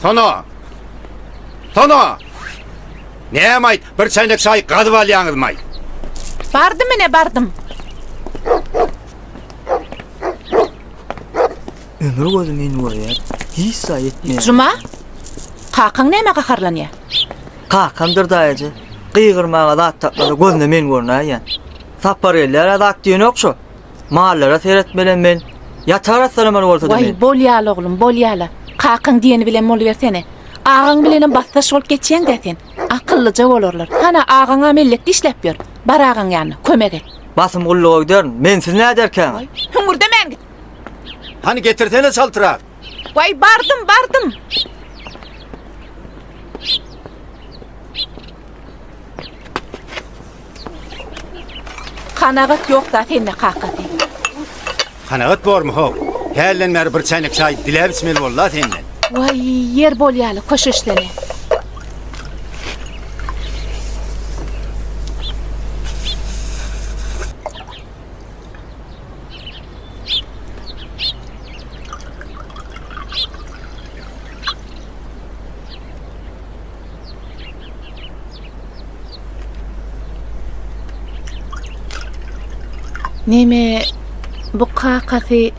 Sona! Sona! Näme-aýt, bir çäýnek çaý gazyp alýaňyzmaý? Bardym ine, bardym. Ömür gözi meni görýär, hiç zat etmeýär. Juma, kakaň nämä gaharlanýar? Kakamdyr daýaja. Gygyrmaga zat tapmasa gözüne men görünäýýän. Sapar gelýär-ä zat diýenok şo. Mallara seretmelem men. Ýatak arassalamaly bolsa-da Waý, men. bolýa-la oglum, bolýa-la. Kakaň diýeni bilen bolubersene. Agaň bilenem basdaş bolup geçýäň-dä sen. Akyllyja bolarlar. Hana, agaň-a mellekde işläp ýör. Bar agaň ýanyna, kömek et. Basym gulluga giderin. Mensiz näderkäň? Waý, hüňürdemän git. Hany getirsene çaltrak. Waý, bardym, bardym. Kanagat ýok-da sende kakasy. Kanagat bormy how? Hälden bäri bir çäýnek çaý diläp içmeli boldy-a senden. Waý, ýer bolýaly, köşeşsene. Neme? Bu kakasy.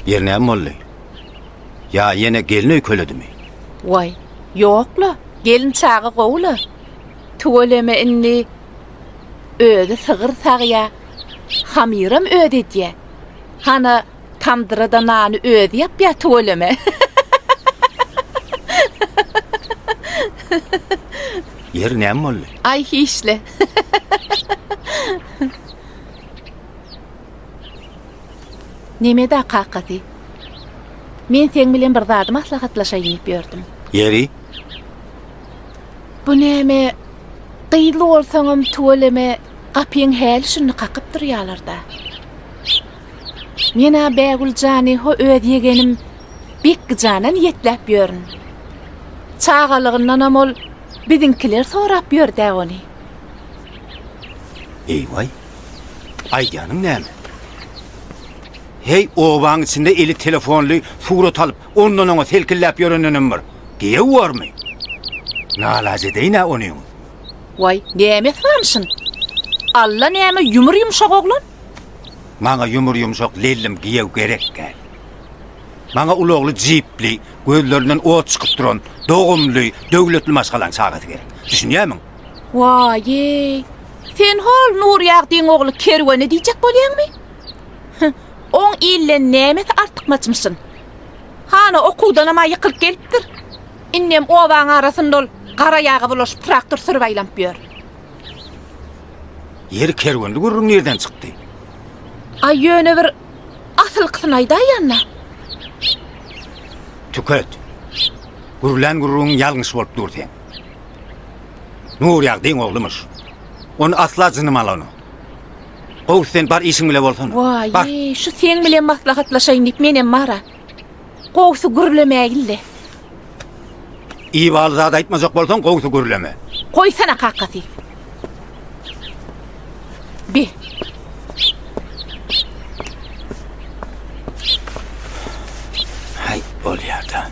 Ýeri näme boldy? Ýa ýene gelin öýkeledimi? Waý, ýok-la, gelin çaga gowy-la. Tüweleme indi özi sygyr sagýa, hamyram özi edýä. Hana tamdyra-da nany özi ýapýa tüweleme. Ýeri näme boldy? Aý hiç-le. Neme-dä kakasy? Men seň bilen bir zady maslahatlaşaýyn diýip ýördüm. Ýeri? Bu näme, gyzly bolsaňam tüweleme gapyň häli-şindi kakyp durýalar-da. Men-ä Bägül jany ho öz ýegenim Bekgi jana niýetläp ýörün. Çagalygyndanam ol biziňkiler sorap ýör-dä ony. Eý-waý, aýdýanyň näme? Heý, obaň içinde eli telefonly surat alyp, ondan-oňa selkilläp ýörendenem bir giýew bormy? Nalaç edeýin-ä onyňy. Waý, nämesi barmyşyn? Alla näme ýumur-ýumşak oglan? Maňa ýumur-ýumşak lellim giýew gerek däl. Maňa ulagly jipli, gözlerinden ot çykyp duran, dogumly, döwletli maşgalaň çagasy gerek. Düşünýärmiň? Waý-eý, sen hol Nurýagdyň ogly Kerwene diýjek bolýaňmy? Hü, oň ilden nämesi artykmaçmyşyn? Hana okuwdanam-a ýykylyp gelipdir. Indem obaň arasynda ol gara ýaga bulaşyp traktor sürüp aýlanyp ýör. Ýeri kerwenli gürrüň nirden çykdy? Aý ýöne bir asylkysyny aýdaýanda. Tüket. Gürlän gürrüňiň ýalňyş bolup dur seň. Nurýagdyň oglumyş. Ony asla jynym alanok. Gowusy sen bar işiň bile bolsana. Bar. Waý, şu seň bilen maslahatlaşaýyn diýip menem bar-a. Gowusy gürlemäýin-le. Ibaly zat aýtmajak bolsaň gowusy gürleme. Goýsana kakasy. Be. Haý, bolýar-da.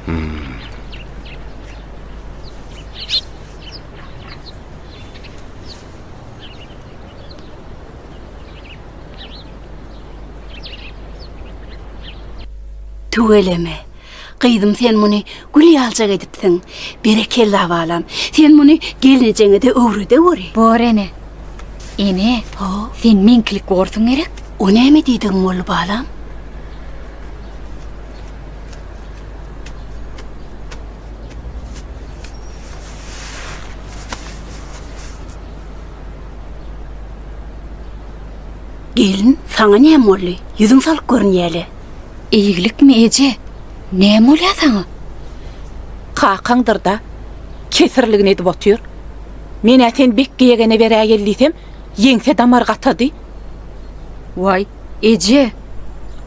Hmm. Tüweleme. Gyzym sen muny gül ýaljak edipsiň. Berekella balam. Sen muny gelnejeňe-de öwredeweri. Bor ene. Ene, sen meňkilik borsuň gerek? O näme diýdigiň boldy balam? Gelin, saňa näme boldy? Ýüzüň salyk görünýä-le. Eýgilikmi, eje? Näme bolýa saňa? Kakaňdyr-da, kesirligini edip otyr. Men-ä sen Bekgi ýegene beräýeli diýsem, ýeňse damar gatady. Waý, eje,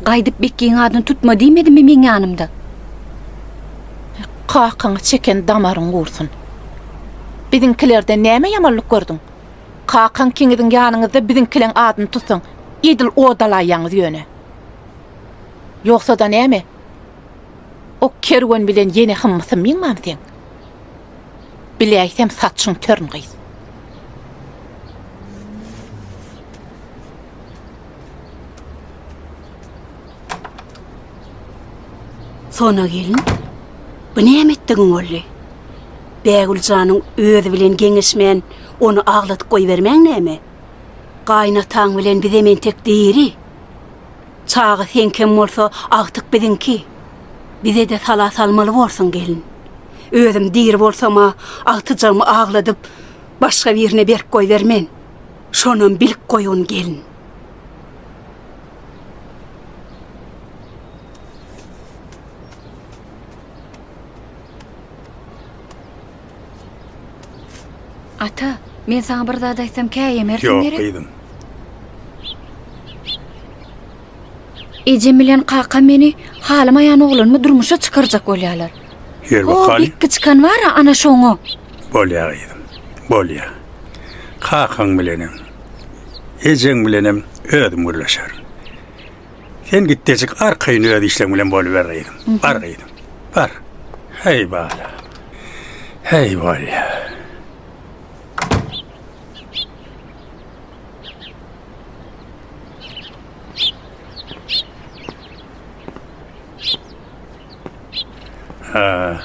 gaýdyp Bekgiň adyny tutma diýmedimmi meň ýanymda? Kakaňa çeken damaryň gursun. Biziňkilerden näme ýamanlyk gördüň? Kakaň ikiňiziň ýanyňyzda biziňkileň adyny tutsaň, edil odalaýýaňyz ýöne. Ýogsa-da näme? O kerwen bilen ýene hymmy-symmyňmam seň? Biläýsem saçyň törün gyz. Sona gelin, bu näme etdigiň boldy? Bägül janyň özi bilen geňeşmän, ony agladyp goýbermäň näme? Gaýynataň bilen bizem entek diri. Çaga seňkem bolsa, agtyk biziňki. Bize-de sala salmaly borsuň, gelin. Özüm diri bolsam-a, agtyjagymy agladyp, başga birine berip goýbermen. Şonam bilip goýgun, gelin. Ata, men saňa bir zat aýtsam käýemersiň Ýok, gerek? gyzym. Ejem bilen kakam meni halamaýan oglanyma durmuşa çykarjak bolýarlar. Ýör O bakaly. Bekgi çykan bar-a, ana şoňa. Bolýar gyzym, bolýar. Kakaň bilenem, ejeň bilenem özüm gürleşerin. Sen gitdejik arkaýyn öz işleň bilen boluber gyzym. Bar gyzym. Bar. Heý bala. Heý bolýa. Hä.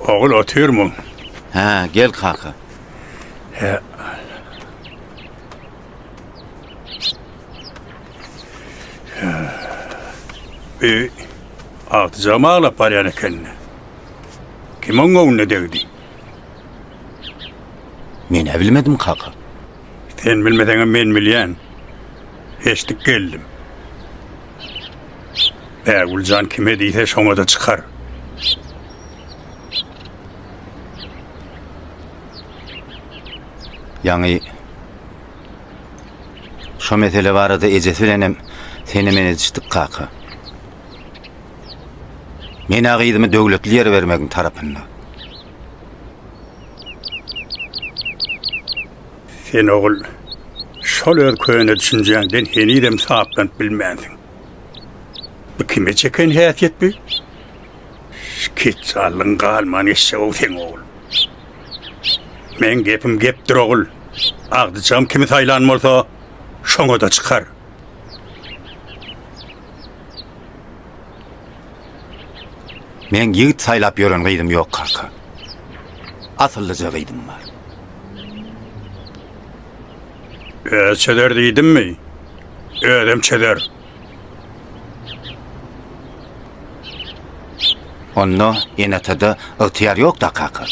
Ogul otyrmyň? Hä, gel kaka. Hä. Bi agtyjagym aglap barýan ekeni. Kim oň göwnüne degdi? Men-ä bilmedim kaka. Sen bilmeseňem men bilýän. Eşidip geldim. Bägül jan kime diýse şoňa-da çykar. Ýaňy şo mesele barada ejesi bilenem sene-men edişdik kaka. Men-ä gyzymy döwletli ýere bermegiň tarapynda. Sen ogul, şol öz köne düşünjäňden henizem saplanyp bilmänsiň. Bu kime çeken häsiýet bu? Şu ketjallygyň galman geçjeg-ow seň ogul. Meň gepim gepdir ogul. Agdyjagym kimi saýlan bolsa, şoňa-da çykar. Meň ýigit saýlap ýören gyzym ýok kaka. Asyllyja gyzym bar. Özi çözer diýdimmi? Özem çözer. Onda ene-atada ygtyýar ýok-da kaka.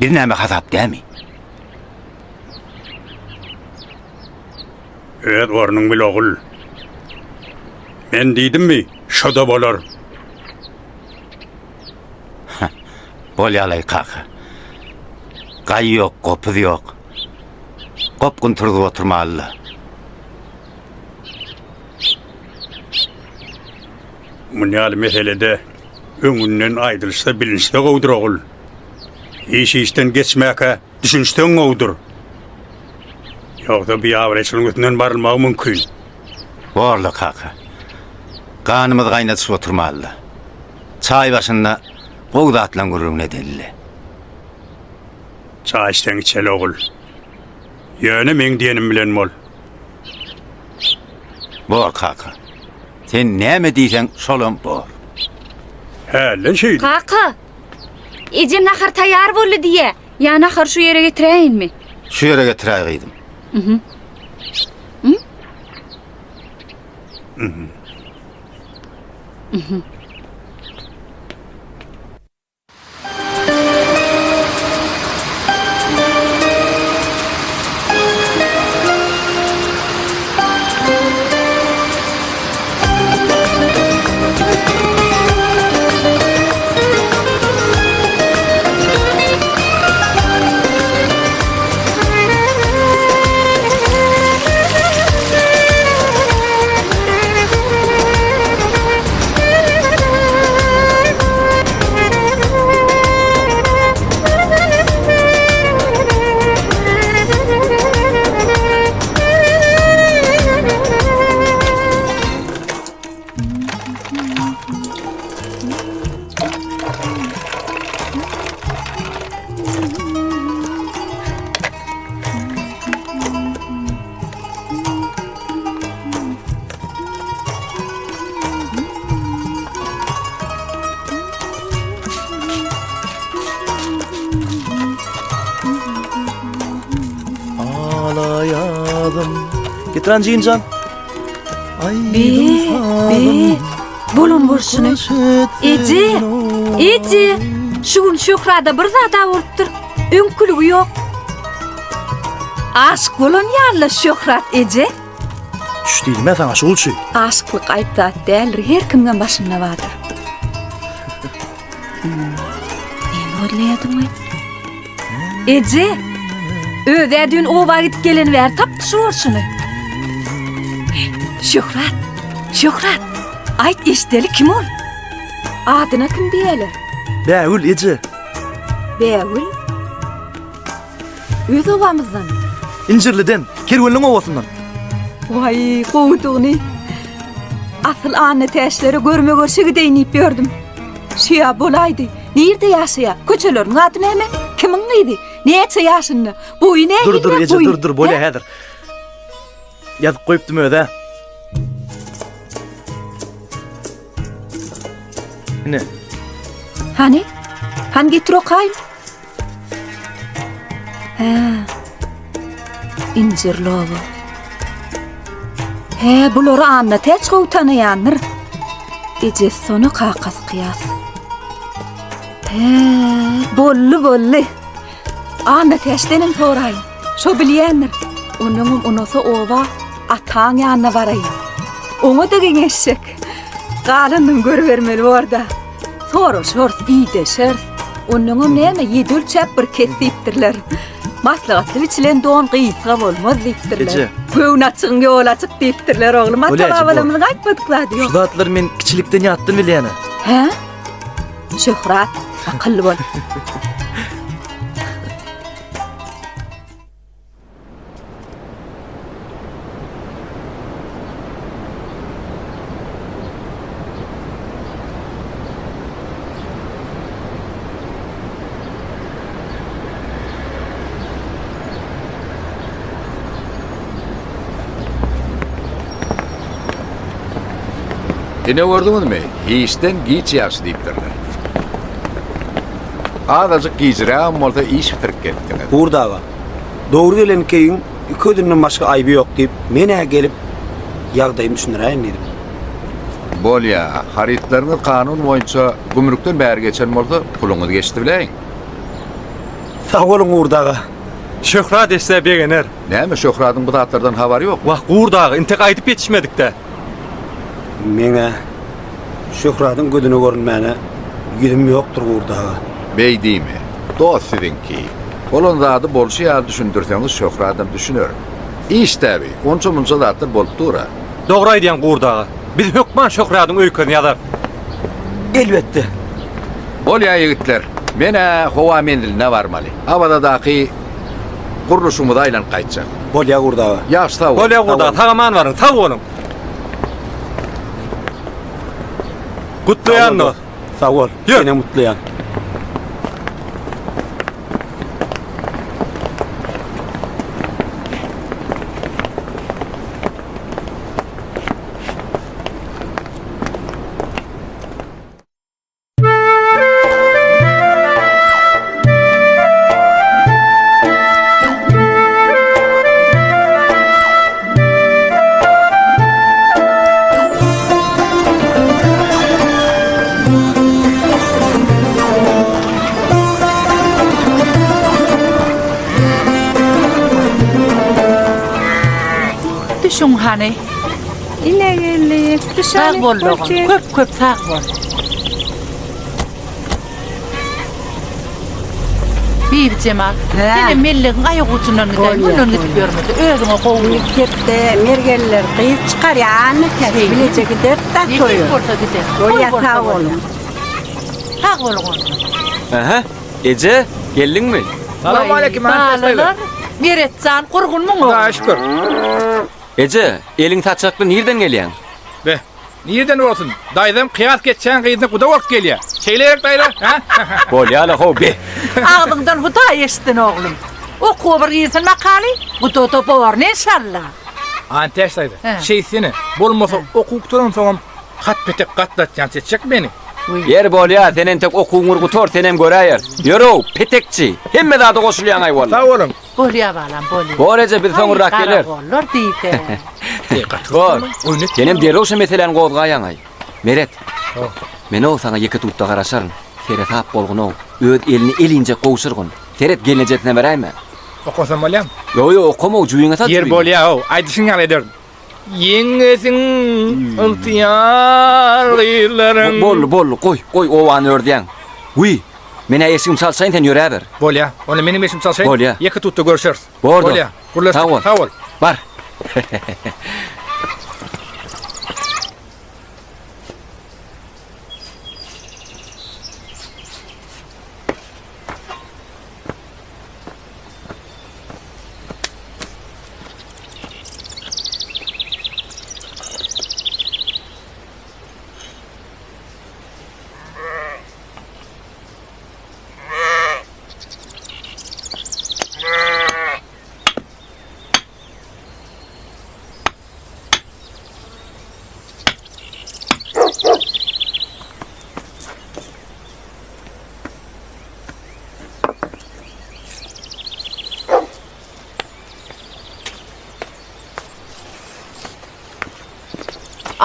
Biz näme hasap dämi? Öz ornuň bil ogul. Men diýdimmi, şo-da bolar. Bolýalaý kaka. Gaý ýok, gopuz ýok. Gopgun turzup oturmaly-la. Muny ýaly meselede öňünden aýdylyşsa, bilinişse gowudyr ogul. Iş işden geçmäkä Düşünseň gowudyr. Ýogsa biabraýçylygyň üstünden barylmagy mümkin. Borla kaka. Ganymyzy gaýnadyşyp oturmaly-da. Çaý başynda gowy zatlaň gürrüňini edeli-le. Çaý içseň içeli ogul. Ýöne meň diýenim bilen bol. Bor kaka. Sen näme diýseň şolam bor. Hälden şeýdip. Kaka! Ejem nahar taýýar boldy diýýä. Ýa nahary şu ýere getiräýinmi? Şu ýere getiräý gyzym. Mhm. Mhm. Mhm. Alaýazym. Getir anjynjan. Be, be, bolan bolşuny. Eje, eje, şu gün Şöhrada bir zada bolupdyr. Öňküligi ýok. Aşyk bolan ýaly Şöhrat eje. Düş diýdim-ä saňa şugulçy. Aşyklyk aýyp zat däldir, her kimiňem başynda bardyr. Näme gözleýärdiň-aý? Eje, öz-ä düýn oba gidip geleni bäri tapdy şu bolşuny. Şöhrat, Şöhrat, aýt eşideli kim ol? Adyna kim diýerler? Bägül eje. Bägül? Öz obamyzdanmy? Injirliden, Kerwenliň obasyndan. Waý, gowudygyny. Asyl Annatäçlere görme-görşe gideýin diýip ýördüm. Şüýä bolaýdy. Nirde ýaşaýar? Köçeleriniň ady näme? Kimiň gyzy? Näçe ýaşynda? Boýy nähili? Dur, dur, eje, dur, dur, bolýa häzir. Ýazyp goýupdym öz-ä. Ine. Hany? Hany getir okaýyn. Hä. Injirli oba. Hä, bulary Annatäç gowy tanaýandyr. Ejesi Sona, kakasy Kyýas. Hä, boldy, boldy. Annatäçdenem soraýyn. Şo bilýändir. Onnoňam onasa oba ataň ýanyna baraýyn. Oňa-da geňeşjek. Galanyny görübermeli bor-da. Soraşarys, ideşeris. Onnoňam näme, ýedi ölçäp bir kes diýipdirler. Maslahatly biçilen don gysga bolmaz diýipdirler. Eje. Göwün açygyň ýoly açyk diýipdirler oglum. Bolýa, eje, bor. Ata-babalarymyzyň aýtmadyk zady Şu ýok. zatlary men kiçilikden ýatdan bilýän-ä. Hä? Şöhrat, akylly bol. Ine gördüňizmi, hiçden giç ýagşy diýipdirler. Azajyk gijirägem bolsa iş bitirip gelipdiňiz. Gurt aga, dogry gelen keýigiň iki özünden başga aýby ýok diýip, men-ä gelip ýagdaýymy düşündiräýin diýdim. Bolýa, harytlaryňyz kanun boýunça gümrükden bäri geçen bolsa, puluňyz geçdi biläýiň. Sag boluň Gurt aga. Şöhrat eşitse begener. Näme, Şöhradyň bu zatlardan habary ýokmy? Wah, Gurt aga, intek aýdyp ýetişmedik-dä. Meň-ä Şöhradyň gözüne görünmäne ýüzüm ýokdur Gurt aga. Beý diýme, dost siziňki. Bolan zady bolşy ýaly düşündirseňiz Şöhradam düşüner. Iş täbi, onça-munça zatlar bolup dur-a. Dogry aýdýaň Gurt aga. Biz hökman Şöhradyň öýkesini ýazarys. Elbetde. Bolýa ýigitler, men-ä howa menziline barmaly. Awazadaky gurluşygymyza aýlanyp gaýtjak. Bolýa Gurt aga. Ýagşy sag boluň. Bolýa Gurt aga, sag-aman baryň, sag boluň. Gutlaýan dost. Sag bol. Ýör. Senem gutlaýan. Düşüň hany. Ine geldik. Sag bol dogan. Köp köp sag bol. Bibijemal, senem mellegiň aýak ujundan gidäý, mundan gidip ýörmese, özüňe gowy. Mekdepde mergenler gyz çykarýan eken, bileje gideris-dä toýa. Nesip bolsa gideris. Bolýa, sag boluň. Sag boluň onda. Ähä, eje, geldiňmi? Salowmaleýkim, Balalar, Meretjan, gurgunmyň oglum? Hudaýa şükür. Eje, eliň saçakly nirden gelýäň? Be, nirden bolsun, daýzam Kyýas geçýän gyzyna guda bolup gelýär. Şeýle gerek daýza, hä? Bolýa-la, how, be! Agzyňdan Hudaý eşitsin, oglum. Okuwa bir girsin bakaly, guda-da borny enşalla. Antäç daýza, şeýtsene, bolmasa okuw gutaransoňam hat-petek gatlatýança etjek meni. Ýeri bolýa, sen entek okuwyňy bir gutar, senem göräýeris. Ýör-ow, petekçi, hemme zada goşulýaň-aý walla. Sag boluň. Bolýa balam, bolýa. Bor eje, biz soňurrak geleris. Garagollur diýse. Bor. Senem derrew şo meseläni gozgaýaň-aý. Meret. Men-ow saňa ýeke tutda garaşaryn. Seresap bolgun-ow. Öz elini el injek gowşurgyn. Seret, gelnejesine beräýme. Okasam bolýamy? Ýok, ýok, okama-ow, jübiňe sal Ýer jübiňe. bolýa-ow, aýdyşyň ýaly ederin. Ýeňňesiň ygtyýar gyzlaryň. Boldy, boldy, goý, goý, obany ördýäň. Wiý, men-ä eşigimi çalşaýyn, sen ýöräber. Bolýa, onda menem eşigimi çalşaýyn. Bolýa. Ýeke tutda görşeris. Bor dost. Bolýa, gürleşdik. Sag bol. Sag bol. Bar.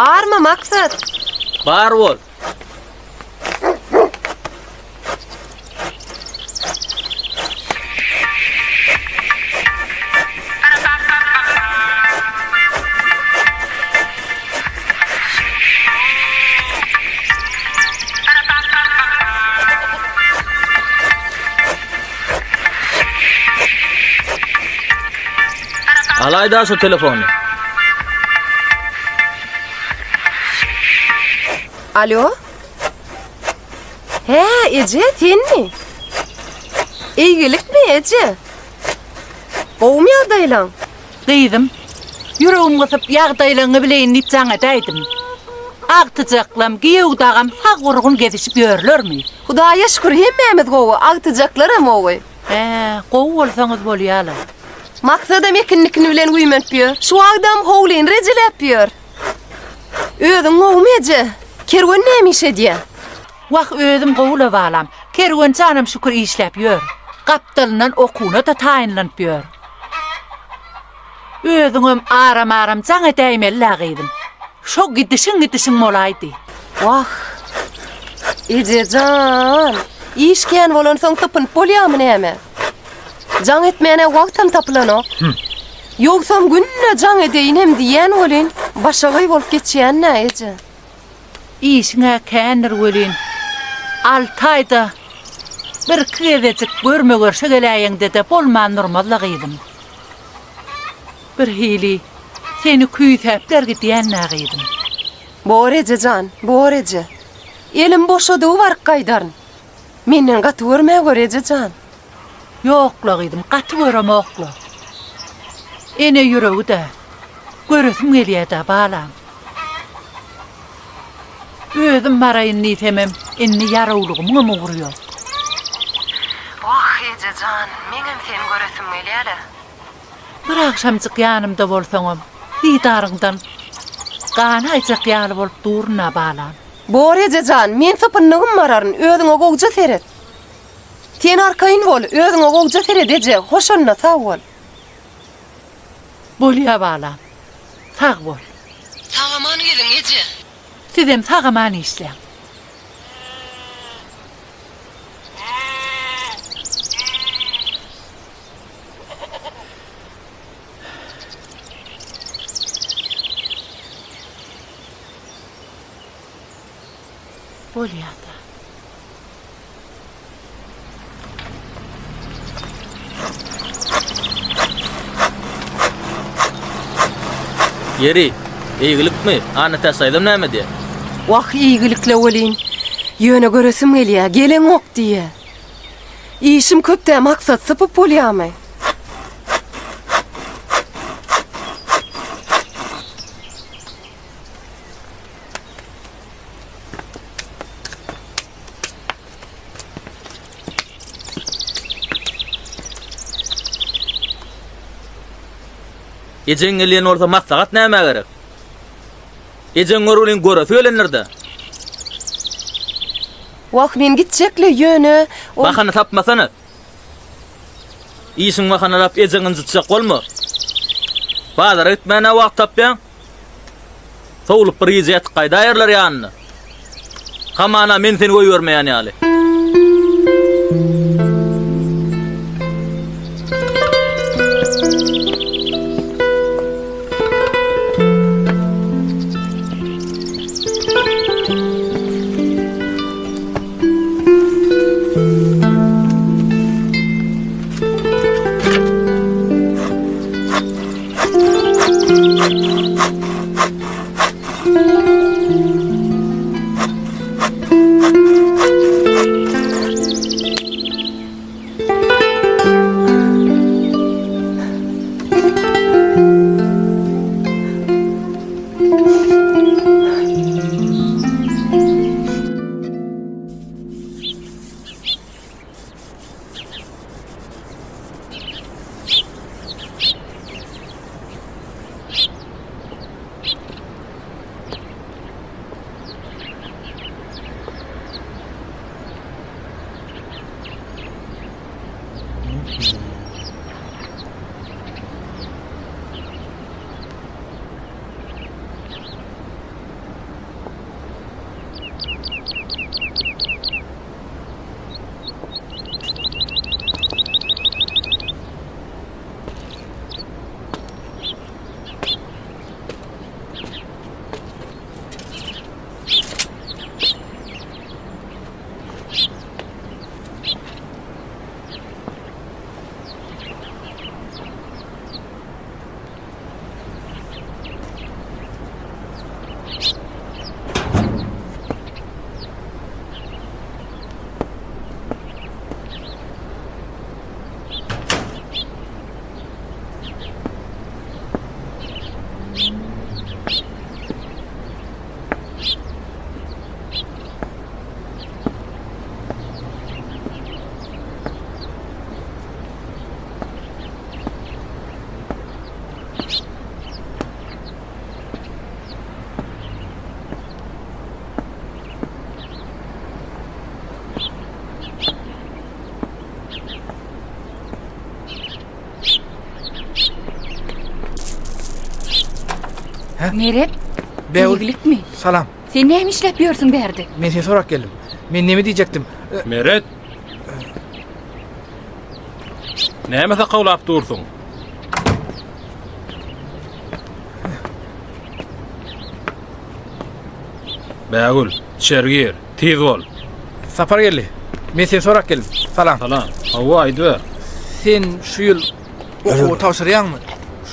Arma Maksat. Bar bol. Alaýda şu telefony. Alo? Hä, eje, senmi? Eýgilikmi, eje? Gowumy ýagdaýlaň? Gyzym, ýüregim gysyp ýagdaýlaryňy bileýin diýip jaň edäýdim. Agtyjaklam, giýew dagam sag-gurgun gezişip ýörlermi? Hudaýa şükür, hemmämiz gowy, agtyjaklaram gowy. Hä, gowy bolsaňyz bolýa-la. Maksadam ekinlikini bilen güýmenip ýör. Şu wagtam howlyny rejeläp ýör. Özüň gowumy, eje? Kerwen näme iş edýä? Wah, özüm gowy-la, balam. Kerwen janam şükür işläp ýör. Gapdalyndan okuwyna-da taýynlanyp ýör. Özüňem aram-aram jaň edäýmeli-lä, gyzym. Şo gidişiň-gidişiň bolaýdy. Wah, eje jan, iş kän bolansoň sypynyp bolýamy näme? Jaň etmäne wagtam tapylanok. Ýogsam günde jaň edeýin hem diýýän welin, başagaý bolup geçýän-dä, eje. Işiň-ä kändir welin, alty aýda birki gezejik görme-görşe geläýeňde-de bolman durmaz-la, gyzym. Birhili, seni küýsäpler gidýän-dä, gyzym. Bor, eje jan, bor, eje. Elim boşadygy baryp gaýdaryn. Menden gaty görmäwer, eje jan. Ýok-la, gyzym, gaty göremok-la. Ene ýüregi-dä. Göresim gelýä-dä, balam. Özüm baraýyn diýsemem, indi ýarawlygymyňam ugry ýok. Wah, eje jan, meňem seni göresim gelýä-le. Bir agşamjyk ýanymda bolsaňam, didaryňdan ganaýjak ýaly bolup durun-a, balam. Bor, eje jan, men sypyndygym bararyn, özüňe gowja seret. Sen arkaýyn bol, özüňe gowja seret, eje, hoş onda, sag bol. Bolýa, balam, sag bol. Sag-aman geliň, eje. Sizem sag-aman işläň. Bolýa-da. Ýeri, eýgilikmi? Annatäç daýzam näme diýýär? Wah, eýgilik-le welin, ýöne göresim gelýä, geleňok diýýä. Işim köp-dä, maksat sypyp bolýamy? Ejeň gelýän bolsa maslahat nämä gerek? Ejeň görgüliň göresi gelendir-dä. Wah, men gitjek-le, ýöne ol. Bahana tapmasana. Işiň bahanalap ejeňi ynjytjak bolma. Bazara gitmäne wagt tapýaň. Sowlup bir gije ýatyp gaýdaýarlar ýanynda. Hamana men seni goýbermeýän ýaly. Meret, Bägül. Eýgilikmi? Salam. Sen näme işläp ýörsüň bärde? Men seni sorap geldim. Men neme diýjekdim? Meret! Näme sakawlap dursuň? Bägül, içeri gir. Tiz bol. Sapar geldi. Men seni sorap geldim. Salam. Salam. Hawa, aýdyber. Sen şu ýyl okuwy tabşyrýaňmy?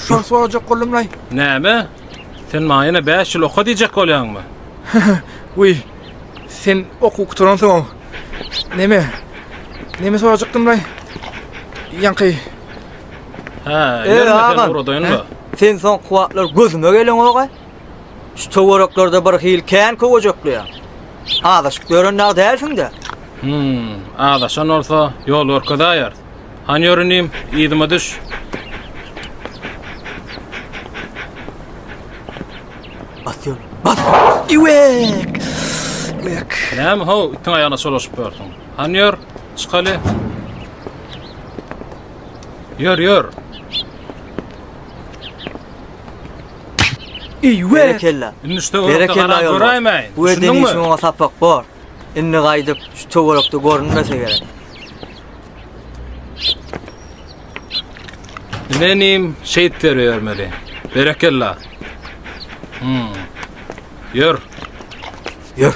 Şony sorajak boldum-laý. Näme? Sen maňa ýene 5 ýyl oka diýjek bolýaňmy? Wiý, sen okuw gutaransoň neme? Neme sorajakdym-laý? Ýaňky. Hä, Eý, ýerme sen agam. ugradaýyn-la. Sen soňky wagtlar gözüme geleňok-a. Şu töwereklerde bir hili kän köwejekleýäň. Azaşyp ýören dagy dälsiň-dä? Hum, azaşan bolsa ýol görkezäýeris. Hany ýör inim, yzyma düş. Bas ýöne, bas! Iwek! Iwek! Näme how, itiň aýagyna çolaşyp ýörsüň? Hany ýör, çykaly. Ýör, ýör. Eýwe! Berekella. Indi şu töwerekde Berekella garap ýolbaş. göräýmäýin. Bu eden Düşündiňmi? işiň oňa sapak bor. Indi gaýdyp şu töwerekde görünmese gerek. Ine inim, şeýdip terbiýe bermeli. Berekella. Hmm. Ýör. Ýör.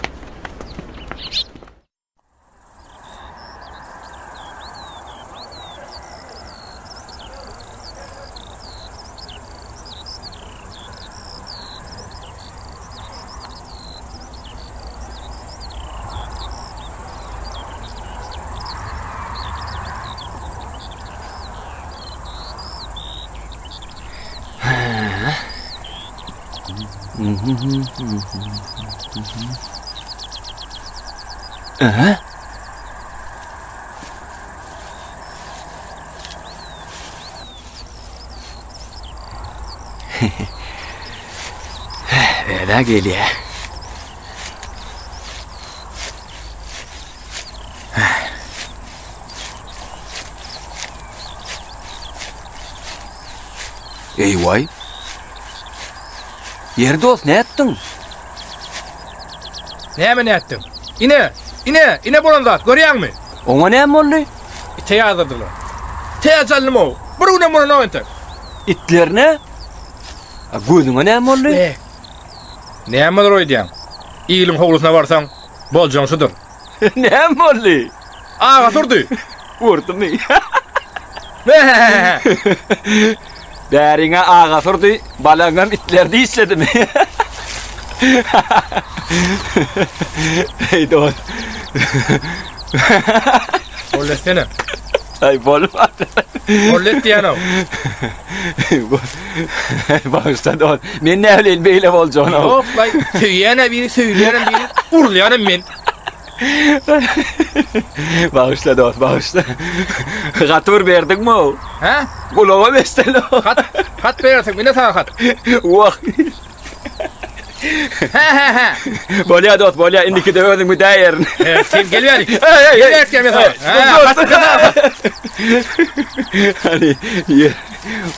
Aha. Öyle gelýär. Eý-waý. Ýeri dost, nätdiň? Näme nätdiň? Ine, ine, ine bolan zat, görýäňmi? Oňa näme boldy? Ite ýazdyrdylar. Täç aldym-ow. Bir günem bolanok entek. Itlerine? A gözüňe näme boldy? Be. Näme bolar öýdýäň? Iliň howlusyna barsaň, boljagyň şudur. Näme boldy? Aga surdy. Urdumy? Bäriňe aga surdy, balaňam itler dişledimi? Eý dost. Bolletsene. Aý bolmady. Bollet diýýän-ow. Bagyşla dost. Men näbileýin beýle boljagyny. Ýok, laý, söýýän-ä biri, söýülýänem biri, urulýanam men. Bagyşla dost, bagyşla. Gaty bir berdiňmi-ow? Hä? Gulaga beşdeli. Hat, hat berersiň, ine saňa hat. Wah. Hä, hä, hä. Bolýa dost, bolýa. Indikide özüň müdäýerin. He, sen gel bäri. Hey, hey, Gel hey. bäri diýýän men saňa. Hä, hat, hat. Hany, ýör.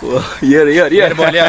Wah, ýör, ýör, ýör. Ýör, bolýa.